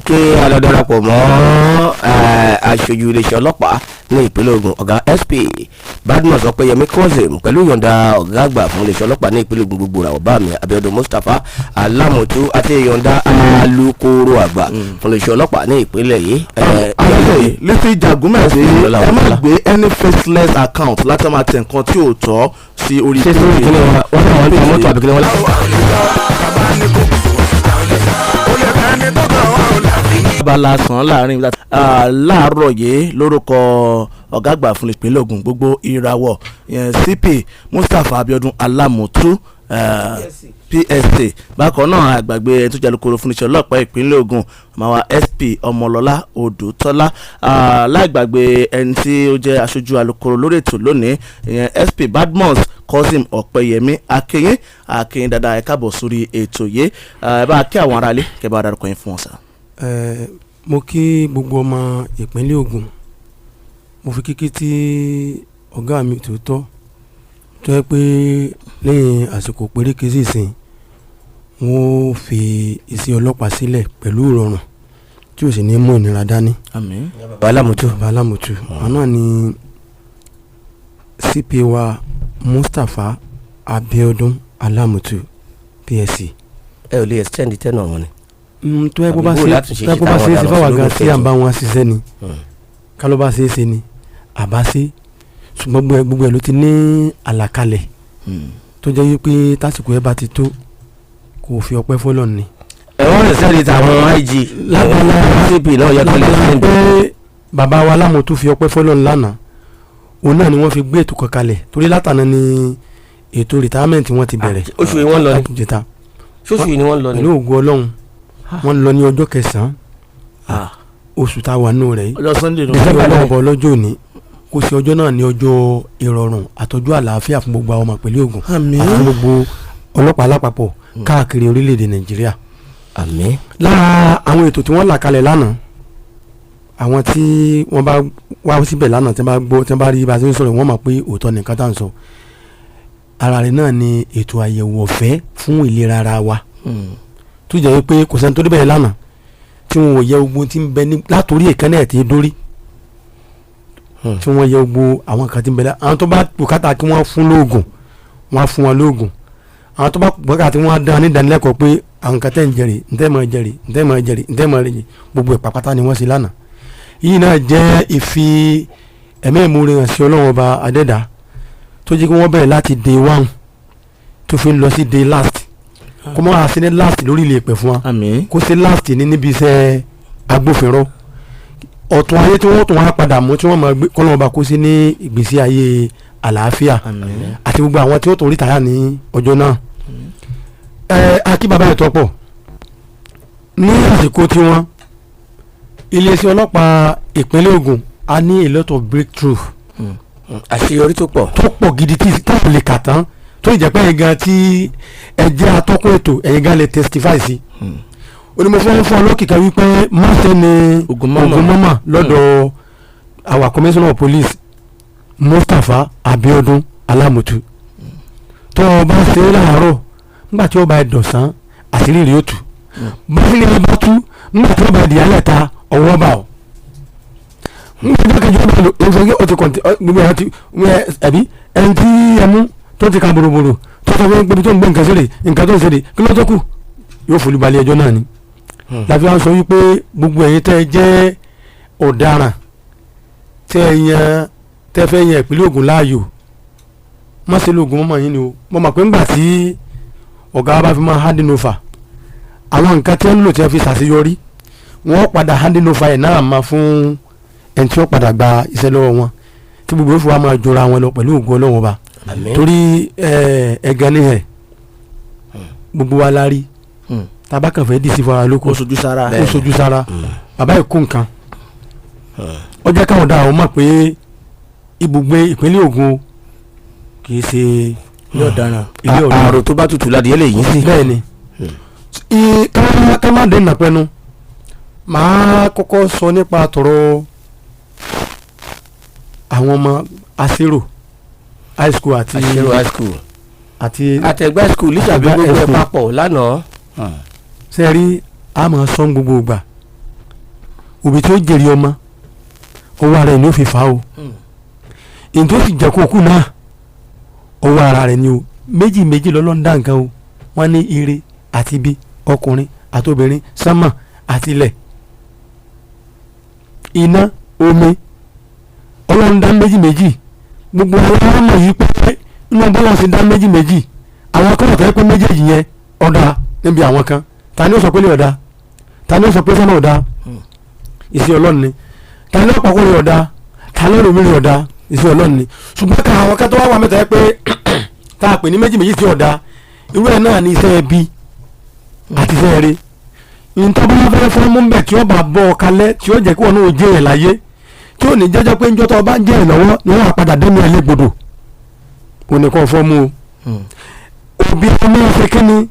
Kí a lọ darapọ̀ mọ́ aṣojú iléeṣẹ́ ọlọ́pàá ní ìpínlẹ̀ Ògùn, ọ̀gá SP Badmus Ọpẹ́yẹmí Cousin, pẹ̀lú ìyọ̀ǹda ọ̀gá àgbà fún iléeṣẹ́ ọlọ́pàá ní ìpínlẹ̀ Ògùn, gbogbo rà ọba mi Abíọ́dún Mustapha Alámọ̀tú, àti ìyọ̀ǹda alukoro àgbà fún iléeṣẹ́ ọlọ́pàá ní ìpínlẹ̀ yìí. Létí Jagunmẹ̀sí, Lọ́la ẹ má Òkúta. gbé any faceless account láti máa tẹ nǹkan tí ò tọ́ sí orí Ṣé sórí kí ni wọ́n náà wọ́n ń ta mọ́tò àbí kí ni wọ́n lá. Abala sàn láàrin láàárọ̀ yìí, lórúkọ ọ̀gá àgbà fún ìpínlẹ̀ Ògùn, gbogbo ìràwọ̀ ìyẹn CP Mustapha Abiodun Alamutu PSA. Bákan náà, àgbàgbé ẹni tó jẹ́ alukoro fún iṣẹ́ ọlọ́pàá ìpínlẹ̀ Ògùn, màwá SP Ọmọlọ́lá Odùtọ́lá, láìgbàgbé ẹni tí ó jẹ́ aṣojú alukoro lórí ètò lónìí, ìyẹn SP Badmus Cousin Ọ̀pẹyẹmí Akínyìn. Akínyìn dáadáa, ẹ káàbọ̀ sórí ètò yìí. Ẹ bá kí àwọn aráalé, kẹ́ bá darúkọ yín fún wọn sá. Mo kí gbogbo ọmọ ìpínlẹ̀ Ògùn. Mo fi kíkí tí ọ̀gá mi tòótọ́, tó yẹ pé lẹ́yìn àsìkò péréke sí ìsìn, wọ́n ó fi iṣẹ́ ọlọ́pàá sílẹ̀ pẹ̀lú ìrọ̀rùn tí ò sì ní mú ìnira dání. Àmín. Bàbá Alámọ̀tú. Bàbá Alámùtù, àwọn náà ni CP wa Mustapha Abiodun Alámùtù PSC. Ẹ ò lè extend tenure wọn ni? Tó yẹ kó bá Àbí bó ṣe láti ṣe tó yẹ kó bá ṣe ṣe é ṣe táwọn fáwọn ọ̀daràn gan sí tí à ń bá wọn ṣiṣẹ́ ni, Hmm. ká ló bá ṣe é ṣe ni àbá ṣe, ṣùgbọ́n gbogbo ẹ̀ ló ti ní àlàkalẹ̀ tó jẹ́ wípé tásìkò ẹ̀ bá ti tó, kò fi ọpẹ́ fọlọ́run ni. Ẹ wọ́n lè sẹ́ni tàwọn IG Lábala CP náà yẹ kó lè lábala extend. Pé bàbá wa Lámùtú fi ọpẹ́ fọlọ́run lánàá, òun náà ni wọ́n fi gbé ètò kan kalẹ̀, torí látàná ni ètò retirement wọn ti bẹ̀rẹ̀. Oṣù yìí wọ́n lọ ni? Láti jẹta. Ṣóṣù yìí ni wọ́n lọ ni? Pẹ̀lú ògo Ọlọ́run, wọ́n lọ ní ọjọ́ kẹsàn-án oṣù tá a wà nù rẹ̀ yìí. Ọjọ́ Sunday ló Ọjọ́ Ọlọ́run bọ̀ ọlọ́jọ́ òní, kó sí ọjọ́ náà ní ọjọ́ ìrọ̀rùn àtọjọ́ àlàáfíà fún gbogbo àwọn ọmọ ìpínlẹ̀ Ògùn Àmín. àti gbogbo ọlọ́pàá lápapọ̀ káàkiri orílẹ̀-èdè Nàìjíríà. Àmín. Lára àwọn ètò tí wọ́n là kalẹ̀ lánàá, àwọn tí wọ́n bá wá síbẹ̀ lánàá, tí wọ́n bá gbọ́, tí wọ́n bá rí bá a ṣe ń sọ̀rọ̀, wọ́n mọ̀ pé òótọ́ nìkan tá à ń sọ. Ara rẹ̀ náà ni ètò àyẹ̀wò ọ̀fẹ́ fún ìlera ara wa, tó jẹ́ wípé kò sẹ́ni tó débẹ̀ lánàá tí wọn ò yẹ ogun tí ń bẹ ní látòrí èékánná ẹ̀ tí ń dórí, tí wọ́n yẹ gbogbo àwọn kan tí ń bẹ lá. Àwọn tó bá bùkátà kí wọ́n fún lóògùn, wọ́n á fún wọn lóògùn. Àwọn tó bá bùkátà tí wọ́n á dán ní ìdánilẹ́kọ̀ọ́ pé àwọn kan tẹ́ ń jẹrè, ntẹ́ máa jẹrè, ntẹ́ máa jẹrè, ntẹ́ máa rè, gbogbo ẹ̀ pàpàtà ni wọ́n ṣe lánàá. Yìí náà jẹ́ ìfi ẹ̀mí ìmoore hàn sí Ọlọ́run Ọba Adẹ́dá tó jẹ́ kí wọ́n bẹ̀rẹ̀ láti day one tó fi ń lọ sí day last, kó mọ́ àṣẹ ní last lórí ilé ìpè fún wa. Àmín. Kó sí last ní níbi iṣẹ́ agbófinró ọ̀tún ayé tí wọ́n tún wá padà mú, tí wọ́n máa gbé kọ́lọ́mọba kó sí ní ìgbésí ayé àlàáfíà. Àmín. Àti gbogbo àwọn tí wọ́n tún retire ní ọjọ́ náà. Ẹ akí bàbá ẹ̀ tọ́pọ̀ ní àsìkò tiwọn. Iléeṣẹ́ ọlọ́pàá ìpínlẹ̀ Ògùn a ní a lot of breakthrough. Àṣeyọrí tó pọ̀. Tó pọ̀ gidi tí táwọn lè kà tán, tó ìjẹ́ pé ẹ̀yin gan tí ẹ jẹ́ atọ́kùn ètò, ẹ̀yin gan lè testify sí. Onímọ̀ fún fún ọlọ́kìkà wípé máṣe ni Ògúnmọ́mọ́. Ògúnmọ́mọ́ lọ́dọ̀ our commissioner of police Mustapha Abiodun Alamutu, tó o bá ṣe é láàárọ̀, nígbà tí o bá dọ̀sán, àṣírí rẹ̀ yóò tú. Báyìí ni bá tú, nígbà tí o bá di alẹ́ ta, ọwọ́ bá ọ nígbà tí o kejì ọba lò ó, sọ pé o ti kọ̀ǹtì gbogbo ẹ̀ ti ẹ̀bí ẹni tí ẹ mú tó ti ka boroboro, tó sọ fún gbogbo tó ń gbé nǹkan ṣeré, nǹkan tó ń ṣeré, kí ló tó kù, yóò forí balẹ̀ ẹjọ́ náà ni. Láfi wá sọ wípé gbogbo ẹ̀yin tẹ́ ẹ jẹ́ ọ̀daràn, tẹ́ ẹ yan, tẹ́ fẹ́ yan ìpínlẹ̀ Ògùn láàyò, má ṣe lóògùn mọ́mọ́ yín ni o. Mo mọ̀ pé ńgbà tí ọ̀gá wa bá fi máa handing over àwọn nǹkan tí wọ́n ń lò tí wọ́n fi ṣàṣeyọrí, wọ́n padà handing over ẹ̀ náà máa fún ẹni tí wọ́n padà gba iṣẹ́ lọ́wọ́ wọn, tí gbogbo ìfowó máa jọra wọn lọ pẹ̀lú ògùn Ọlọ́run Ọba. Àmín. Torí ẹ̀gàn ni ẹ̀ gbogbo wa la rí tàbá kàn fẹ́ dì sí fara lóko. Ó sojú sára. Ó sojú sára. Bàbá yìí kó nǹkan, ó jẹ́ káwọn dá àwọn mọ̀ pé ibùgbé ìpínlẹ̀ Ògùn kì í ṣe Ilé ọ̀daràn. ilé ọ̀daràn. Àrò tó bá tutù ládìí lè yín sí. Bẹ́ẹ̀ ni. Ká má dènà pẹ́nu, màá kọ́kọ́ sọ nípa tọ̀rọ̀ àwọn ọmọ Asero High School àti Àṣírò High School àti àtẹ̀gbẹ́ school lítàbí Àtẹ̀gbá gbogbo ẹ̀ school. papọ̀ lánàá. Sẹ́rí, a máa sọ gbogbo ìgbà. Òbí tí ó jèrè ọmọ, ọwọ́ ara ẹ̀ ni ó fi fà á o. Èyí tó sì jẹ́ kó kú náà, ọwọ́ ara rẹ̀ ni o. Méjì méjì lọ́lọ́ ń dá nǹkan o. Wọ́n ní ire àti ibi, ọkùnrin àtobìnrin, sánmà àti ilẹ̀, iná, omi, Ọlọ́run dá méjì méjì. Gbogbo àwọn ọmọ yìí pé inú bọ́lá sì dá méjì méjì. Àwọn kan tó yẹ pé méjèèjì yẹn ọ̀dà níbi àwọn kan. Ta ni ó sọ pé lè ọ̀dà? Ta ni ó sọ pé sánmà ọ̀dà? Ìṣe Ọlọ́run ni. Ta ni ó pàkó lè ọ̀dà? Ta ni ó rò mí lè ọ̀dà? Ìṣe Ọlọ́run ni. Ṣùgbọ́n ká àwọn kan tó wá wà mẹ́ta yẹ pé tá a pè ní méjì méjì tí ọ̀dà, irú ẹ̀ náà ni iṣẹ́ ẹbí àti iṣẹ́ eré. Ntọ́ bá fẹ́ fún mú bẹ̀ tí ó bá bọ́ ọ kalẹ̀, tí ó jẹ́ kí wọn náà jẹ́ ẹ̀ láyé, tí ò ní jẹ́jọ́ pé njọ́ tó o bá ń jẹ́ ẹ̀ lọ́wọ́ ni wọ́n á padà dẹ́nu ẹ̀ légbodò, òní kò fọ́ mú o. Òbí ọmọ ṣe kí ni?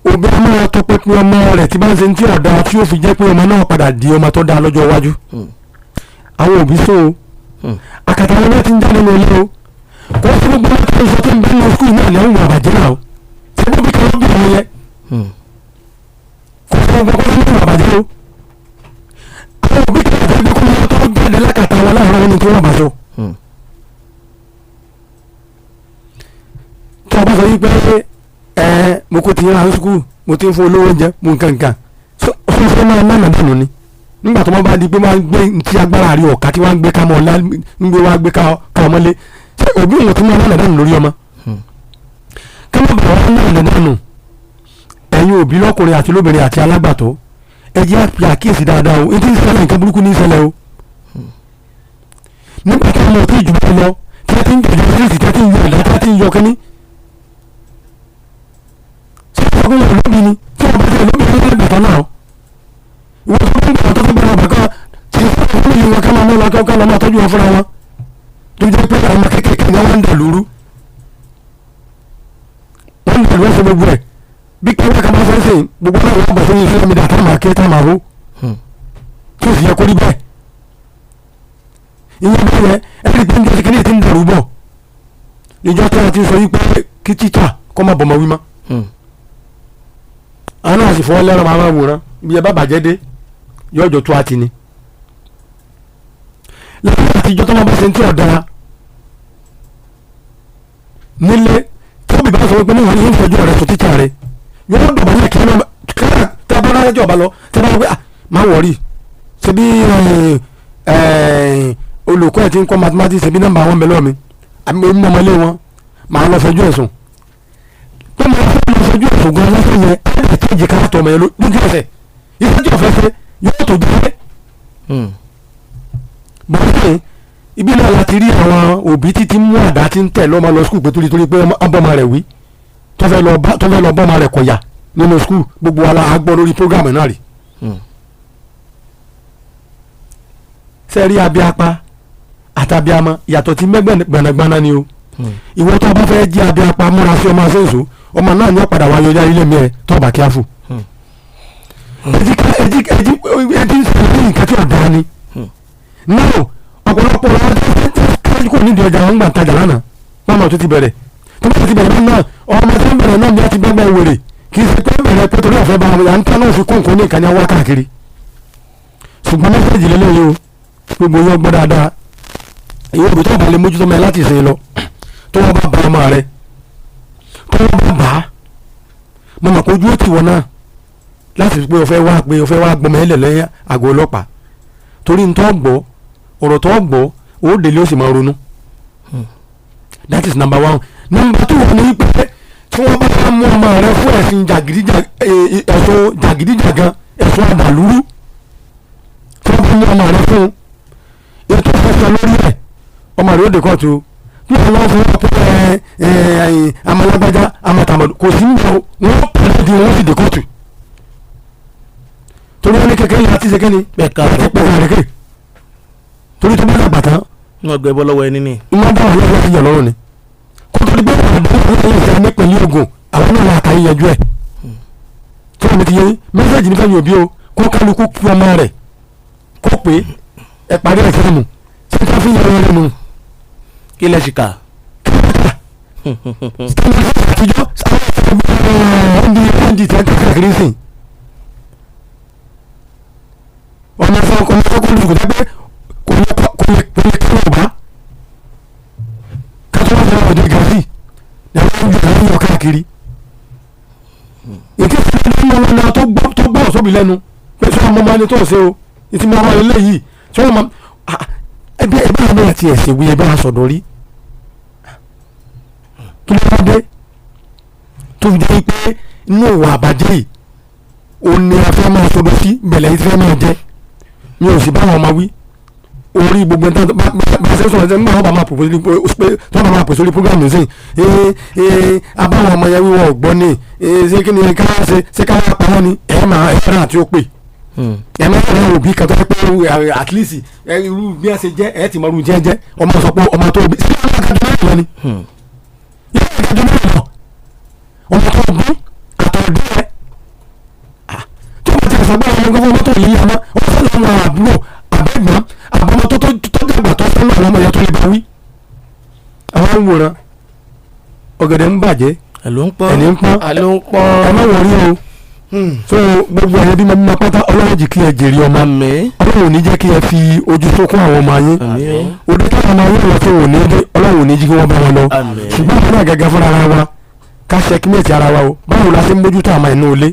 Òbí ọmọ tọpinpin ọmọ rẹ̀ tí bá ń ṣe ní tí ọ̀dà, tí ó fi jẹ́ pé ọmọ náà padà di ọmọ tó dáa lọ́jọ́ iwájú. Àwọn òbí sọ o, àkàtà wọn náà ti ń jáde nínú ilé o. Kò sí gbogbo ọmọ tó ń sọ tó ń bẹ nínú school náà ní àwọn àbàjẹ́ náà o. Ṣé bí kan ló bí àwọn yẹn? Kò sí gbogbo ọmọ tó ń bàjẹ́ o. Àwọn òbí kan àti ẹgbẹ́ kọ́ tó jáde lákàtà wọn láàárọ̀ wọn ni tí wọ́n bá sọ. Tí wọ́n bá sọ yí pé ẹ mo kò ti yẹn hàn school, mo ti ń fún olówó oúnjẹ mo nǹkan nǹkan sọ máa nánà dànù ni. Nígbà tó wọ́n bá di pé máa ń gbé ntí agbára rí ọ̀ka tí wọ́n ń gbé ká mọ́ ọ̀la ń gbé wá gbé ká ọmọlé, ṣé òbí òun ti máa nánà dànù lórí ọmọ? Ká má bàa wọ́n nánà dànù. Ẹ̀yin òbí lọ́kùnrin àti lóbìnrin àti alágbàtọ́, ẹ jẹ́ àpè àkíyèsí dáadáa o. Etí ìṣẹ̀lẹ̀ nǹkan burúkú ní ìṣẹ̀lẹ̀ o. Nígbà tí ọmọ òtí ìjùmọ̀ lọ, tí a ti ń jẹ̀jẹ̀ síríìtì, tí a ti ń yọ ẹ̀dá, tí a ti ń yọ kínní, ṣé ọkùnrin yóò lóbi ni? Tí wọ́n bá ti lóbi ní ìgbàtọ́ náà, ìwọ́n tó ń gbà tó fẹ́ bẹ̀rẹ̀ ọ̀bà kan tí wọ́n yìí wọn ká máa mú wọn ká lọ́ máa tọ́jú wọn fúnra wọn, tó jẹ́ pé àwọn kéékèèké ni wọ́n ń dà lóru, wọ́n ń dà lóru ẹ̀sẹ̀ gbogbo ẹ̀. Bí kí wọ́n ká máa fẹ́ sìn gbogbo náà, wọ́n bọ̀ sórí social media tá máa ké tá máa hó, tí ó sì yẹ kó rí bẹ́ẹ̀. Ìyẹn bẹ́ẹ̀ yẹn ẹni pé ń jẹ́ kíní tí ń dàrú bọ̀ ìjọ tí wọ́n ti sọ yí pé kí tíṣà kọ́ máa bọ̀mọ̀ wí mọ́. Àwọn náà sì fọwọ́ lẹ́rọ máa wòran ibi ẹ bá bàjẹ́ dé yọjọ tó a ti ni. Lẹ́yìn àtijọ́ tó máa bá ṣe ń tí ọ̀dà nílé, tóbi bá sọ pé níwọ̀n ní ìfọ̀jú rẹ̀ tó tíṣà rẹ̀ yóò dọ̀bálẹ̀ kí wọ́n tábà rẹ̀ jọba lọ tábà wọ́n pé má wọ̀rí, ṣebí olùkọ́ ẹ̀ ti ń kọ́ mathematics, ṣebí nọ́mbà wọn bẹ lọ́ọ̀ mi, àbí mo mọ ọmọlé wọn, màá lọ fẹjọ́ ẹ̀sùn pé mo fẹ́ lọ fẹjọ́ ẹ̀sùn gan lọ́sẹ̀ yẹn. Ẹ̀ tí ìjì ká tọ̀ ọmọ yẹn lójú ẹsẹ̀, iṣẹ́ tí ọ̀fẹ́ ṣe yóò tó jẹ́ bọ́sẹ̀. Ibi náà láti rí àwọn òbí títí mú àdá tí ń tẹ̀ lọ́mọ lọ skul pé torí torí pé ọmọ rẹ̀ wí tó fẹ́ lọ bọ́mọ rẹ̀ kọ̀yà nínú skul. Gbogbo wa la a gbọ́ lórí programme náà rí. Sẹ́ẹ̀rí abiapa àtàbíamọ yàtọ̀ tí mẹ́gbẹ̀gbẹ̀nagbana ni o. Ìwọ tó o bá fẹ́ jẹ́ abiapa, múra sí ọmọ asẹ́nso ọmọ náà ní ọ̀padà wa yọjá ilé mi ẹ̀ tó bá kíá fún. Ẹjí ẹjí ẹjí ẹjí sẹ́yìn nǹkan tí ò dáa ni náà. Ọ̀pọ̀lọpọ̀ ọ̀rọ̀ tí kò nídìí ọjà wọn gbà ń tajà lánàá, wọn tó ti bẹ̀rẹ̀, tó bá ti bẹ̀rẹ̀ náà, ọmọ tó ń bẹ̀rẹ̀ náà ní a ti bẹ́ẹ̀ wèrè. Kì í ṣe pé bẹ̀rẹ̀ pé torí ọ̀fẹ́ bá wọn yà ń tán náà fi kó nǹkan ní ìkànnì wá káàkiri. Ṣùgbọ́n mẹ́sẹ̀jì lélẹ́yìí o, gbogbo yóò gbọ́ dáadáa. Ìwé òbí tó bá lè mójútó mẹ́ láti ìsìn lọ, tó wọ́n bá bá ọmọ rẹ, tó wọ́n bá bá mo mọ̀ pé ojú ó ti wọ̀ náà láti pé o fẹ́ wá pé o fẹ́ wá gbọmọ ẹlẹ̀ lẹ́yìn àgọ́ ọlọ́pàá, torí n tó gbọ́ ọ̀rọ̀ tó gbọ́ ó délé ó sì máa ronú. That is number one. Number two ni pé tí wọ́n bá mú ọmọ rẹ fún ẹ̀sìn ẹ̀sùn jàgídíjàgan, ẹ̀sùn àdàlúrú, tí wọ́n bá mú ọmọ rẹ fún ètò ìfẹsẹ̀ lórí ẹ̀, ọmọ rẹ ó dé kóòtù bí wọ́n lọ́wọ́ fún wọn pé ẹ amalágbájá amatàmọ̀dù kò sí nígbà wọ́n pẹ̀lú di wọ́n sì dé kóòtù, torí wọn ní kékeré yìí àti ṣèkéni Pẹ̀ka àti pẹ̀ka rẹ̀kẹ̀, torí tó bá dàgbà tán wọn gbẹ bọ́ lọ́wọ́ ẹni ní. wọ́n dá wàhálà láti yàn lọ́rùn ni kó tó di pé wọ́n dá wàhálà yìí sí nípìnlẹ̀ Ògùn. Àwọn náà láta yín yanjú ẹ̀ tí wọ́n ti yẹ mẹ́sẹ̀gì nípa yòó bí o kó kálukú kí ọmọ rẹ̀ kó pé ẹ parí ẹ̀ sẹ́mu ṣé ká fi yàrá rẹ̀ nù. Kí lẹ ṣìkà. Àtijọ́ àwọn ọmọ tẹ́ káàkiri sìn ọmọ sọ ọkọ ọmọ secondary school tẹ́ pé kò lè kò lè kò lè kí Yorùbá kátó wọn fẹ́ràn òde Gẹ̀ẹ́sì ní àwọn oúnjẹ àwọn yọ káàkiri. Ètí ìfẹ́ ní ọmọ náà tó gbọ́ tó gbọ́ sóbì lẹ́nu pé sọ ọmọ ọmọ ẹni tó ń ṣe o, ìtì mọ ọmọ eléyìí tí wọ́n mọ ẹbí ẹbí àwọn náà ti ẹ̀sìn wí ẹbí àsọdọ̀ rí. Kí ló bá dé tó fi jẹ́ pé inú ìwà àbàjẹ́ yìí òun ni a fẹ́ máa sọdọ̀ sí bẹ̀lẹ̀ yìí ti fẹ́ máa jẹ́? Mi ò sì bá wọn ọmọ wí orí gbogbo ẹni bá bá ṣe sọ̀rọ̀ ṣe ń bá wọn bá máa pòpò sí pé tí wọ́n bá máa pè sórí program yìí sẹ́yìn ee ee, abáwọn ọmọ yẹn wíwọ́ ọ̀gbọ́n ni ee, ṣé kí ni ká ṣe? Ṣé ká wá pa wọ́n ni? Ẹ̀ máa ẹ̀ fẹ́ràn àti ó pè ẹ̀ máa fẹ́ràn òbí kan tó yẹ pé at least ẹ irú bí wọ́n ṣe jẹ́, ẹ̀ ti mọ irú jẹ́ jẹ́ ọmọ sọ pé ọmọ tó bí sí ọmọ kájọ mẹ́rin lọ ni yóò kájọ mẹ́rin lọ, ọmọ tó bí àtọ̀dé rẹ̀ tí wọ́n ti sọ pé ọmọ gbogbo mọ́tò yìí, ọmọ ọmọ sọ́nà, ọmọ àbúrò àbẹ̀gbọ́n àbọ̀mọ tó tó tó dàgbà tó sọ́nà, àwọn ọmọ yẹn tó lè bá wí. Àwọn ń wòran ọ̀gẹ̀dẹ̀ ń bàjẹ́. Ẹ̀ ló ń pọ́n. Ẹni ń pọ́n. Àló ń pọ́n. Ẹ má wọrí o. So gbogbo ẹ̀yẹ bímọ bímọ pátá, Ọlọ́run jì kí ẹ jèrè ọmọ. Àmín. Ọlọ́run ò ní jẹ́ kí ẹ fi ojú sunkún àwọn ọmọ yín. Àmín. Òde táwọn ọmọ yín lọ tó ò ní dé, Ọlọ́run ò ní jí kí wọ́n bá wọn lọ. Àmín. Ṣùgbọ́n àwọn náà gẹ́gẹ́ fúnra ara wa, ká checkmate ara wa o. Báwo la ṣe ń mójútó àmọ́ inú ilé?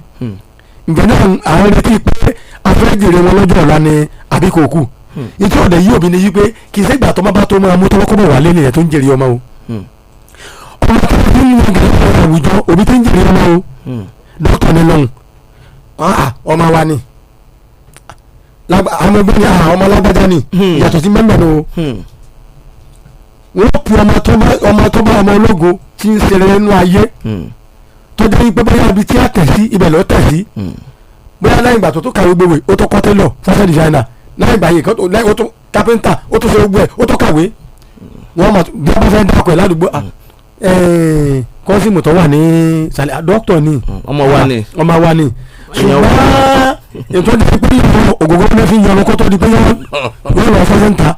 Ǹjẹ́ náà à ń retí pé a fẹ́ jèrè wọn lọ́jọ́ ọ̀la ni àbí kò kù? Ìtí ọ̀dẹ̀ yìí òbí ni yí pé kì í ṣègbà tó má bá tó máa mú tọwọ́ kọ́bọ̀ wà lé nìyẹn tó ń jèrè ọmọ o. Ọmọ tó ń yan gẹ̀rẹ́ àwùjọ, òbí tó ń jèrè ọmọ o. Dókítà ní lọ́hùn, ọmọ wa ni àwọn ẹgbẹ́ ni ọmọ lágbájá ni. Yàtọ̀ sí mẹ́mbẹ̀ ni o. Wọ́n pe ọmọ tó bá ọmọ ológo tí ń ṣeré nínú ayé, tó jẹ́ pé bóyá ibi tí a tẹ̀ sí ibẹ̀ ló tẹ̀ sí, bóyá lẹ́yìn ìgbà tó tó kàwé gbogbo, ó tó kọ́ tailor, fashion designer, lẹ́yìn ìgbà yìí kan tó lẹ́yìn ó tó carpenter, ó tó ṣe gbogbo ẹ̀, ó tó kàwé, wọ́n mọ̀ bí wọ́n bá fẹ́ dákọ̀ ẹ̀ ládùúgbò, kọ́sìmù tó wà ní sàlẹ̀, dókítà ni. Ọmọ wa ni. Ọmọ wa ni. Ṣùgbọ́n ètò ìdí pé ògógó ní fi yan ọkọ tó di pé yọ lọ fẹsẹ̀ ń ta,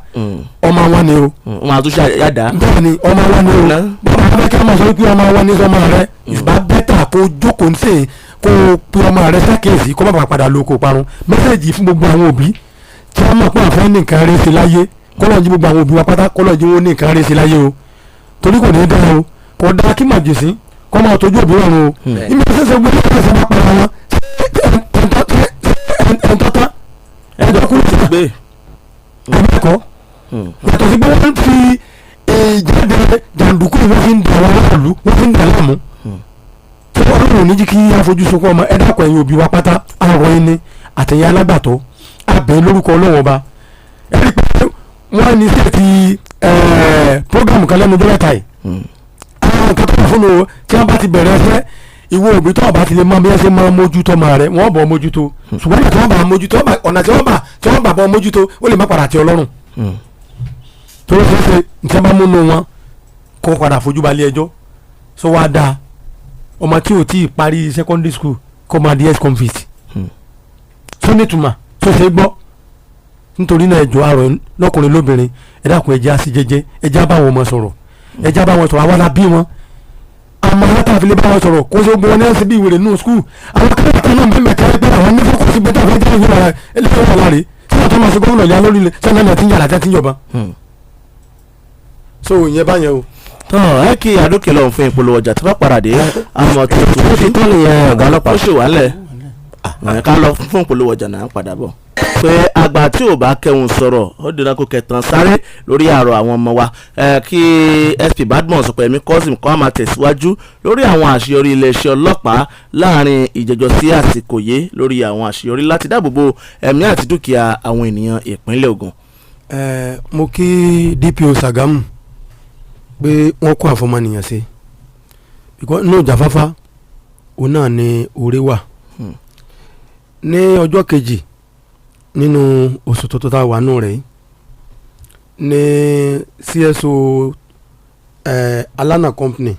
ọmọ wa ni o. Ọmọ àtúnṣe yàdá. Bẹ́ẹ̀ ni, ọmọ wa ni o. Bàbá bẹ́ẹ̀ kí a máa sọ pé ọmọ wa ni sọmọ rẹ ìbá bẹ́tà kó jókòó ní sèé, kó pe ọmọ rẹ sákèésí, kó má bàa padà lóko parun. Message fún gbogbo àwọn òbí tí wọ́n mọ̀ pé àfẹ́ ní nǹkan rẹ̀ ṣe láyé, kọ́lọ́ jí gbogbo àwọn òbí wa pátá, kọ́lọ́ jí wọn ní nǹkan rẹ̀ ṣe láyé o, torí kò ní í dáa o. Kò dáa kí màjèsín kọ́ máa tójú òbí rọrùn o. Ìmọ̀ ṣẹ̀ṣẹ̀ gbé ẹ̀ṣẹ̀ máa para wọn ẹ̀ńtọ́tá ẹ̀ńtọ́ kúrò sí gbé. ẹ̀kọ́. Yàtọ̀ sí pé wọ́n fi ìjáde jàǹdùkú, wọ́n fi ń dà wọ́n láàlú, wọ́n fi ń dà láàmú tí wọ́n lòun ní jí kí àfojúsùn ọmọ. Ẹ dákun, ẹ̀yin òbí wa pátá, àrọ̀ ẹni àtẹ̀yìn alágbàtọ́ abẹ́ lórúkọ Ọlọ́wọ́n ọba. Ẹ rí i pé wọ́n ní sẹ́ẹ̀tì program kan lẹ́nu ọjọ́ mẹ́ta yìí, àwọn nǹkan tó wà fún un tí wọ́n bá ti bẹ̀rẹ̀ ẹsẹ̀. Ìwọ òbí tó bá ti lè máa bí ẹ ṣe máa mójútó ọmọ rẹ, wọ́n bọ̀ mójútó. Ṣùgbọ́n tí wọ́n bá mójútó, ọ̀nà tí wọ́n bá bọ̀ mójútó, ó lè má padà tí Ọlọ́run tó ló ṣe é ṣe nǹkan bá múnú wọn kó padà fojú balẹ̀ ẹjọ́ sọ wá dáa. Ọmọ tí ò tí ì parí secondary school kó máa di ex convict tó nítumọ̀ tó ṣe é gbọ́. Nítorí náà, ẹjọ́ àrò lọ́kùnrin lóbìnrin, ẹ dákun, ẹ jẹ́ á sí jẹ́jẹ́, ẹ jẹ́ á bá wọn ọmọ sọ̀rọ̀, ẹ jẹ́ á bá wọn sọ̀rọ̀. Àwa la bí wọn, àmọ́ látàfi lè bá wọn sọ̀rọ̀. Kó ṣe gbogbo wọn ní ẹ̀sìn bí ìwèrè nù school. Àwọn akẹ́kọ̀ọ́ náà bẹ́ẹ̀ mẹ́ta pé àwọn ní focus bẹ́tà fẹ́ jẹ́ ìwé rẹ̀ ẹlẹ́wọ̀n wà láre tí wọ́n tó máa ṣe gómìnà ìyá lórí ilẹ̀ sẹ́ni náà ti ń yàrá tí ń yọ̀bọ̀n. So ìyẹn báyẹn o. Tán ẹ kí àdókè lọ́hùn fún ìpolówó ọjà. Tí wọ́n padà dé, àmọ́ tuntun. Ó ti tán nìyẹn, ọ̀gá ọlọ́pàá. Ó sì wà lẹ̀ ẹ̀ ká lọ fún ìpolówó ọjà náà, padà bọ̀. Pé àgbà tí ò bá kẹhùn sọ̀rọ̀, ó dènà kó kẹtàn sáré lórí àrò àwọn ọmọ wa. Kí SP Badmus Ọpẹ́yẹmí Cousin kọ́ máa tẹ̀síwájú lórí àwọn àṣeyọrí iléeṣẹ́ ọlọ́pàá láàrin ìjẹjọ sí àsìkò yìí, lórí àwọn àṣeyọrí láti dáàbò bo ẹ̀mí àti dúkìá àwọn ènìyàn ìpínlẹ̀ Ògùn. Ẹ mo kí DPO Sagamu pé wọ́n kó àfọmọnìyàn ṣe, because inú ìjàfáfá òun náà ni oore wà. Ní ọjọ́ kejì nínú oṣù tuntun tá a wà nù rẹ̀ yìí ní CSO Alana Company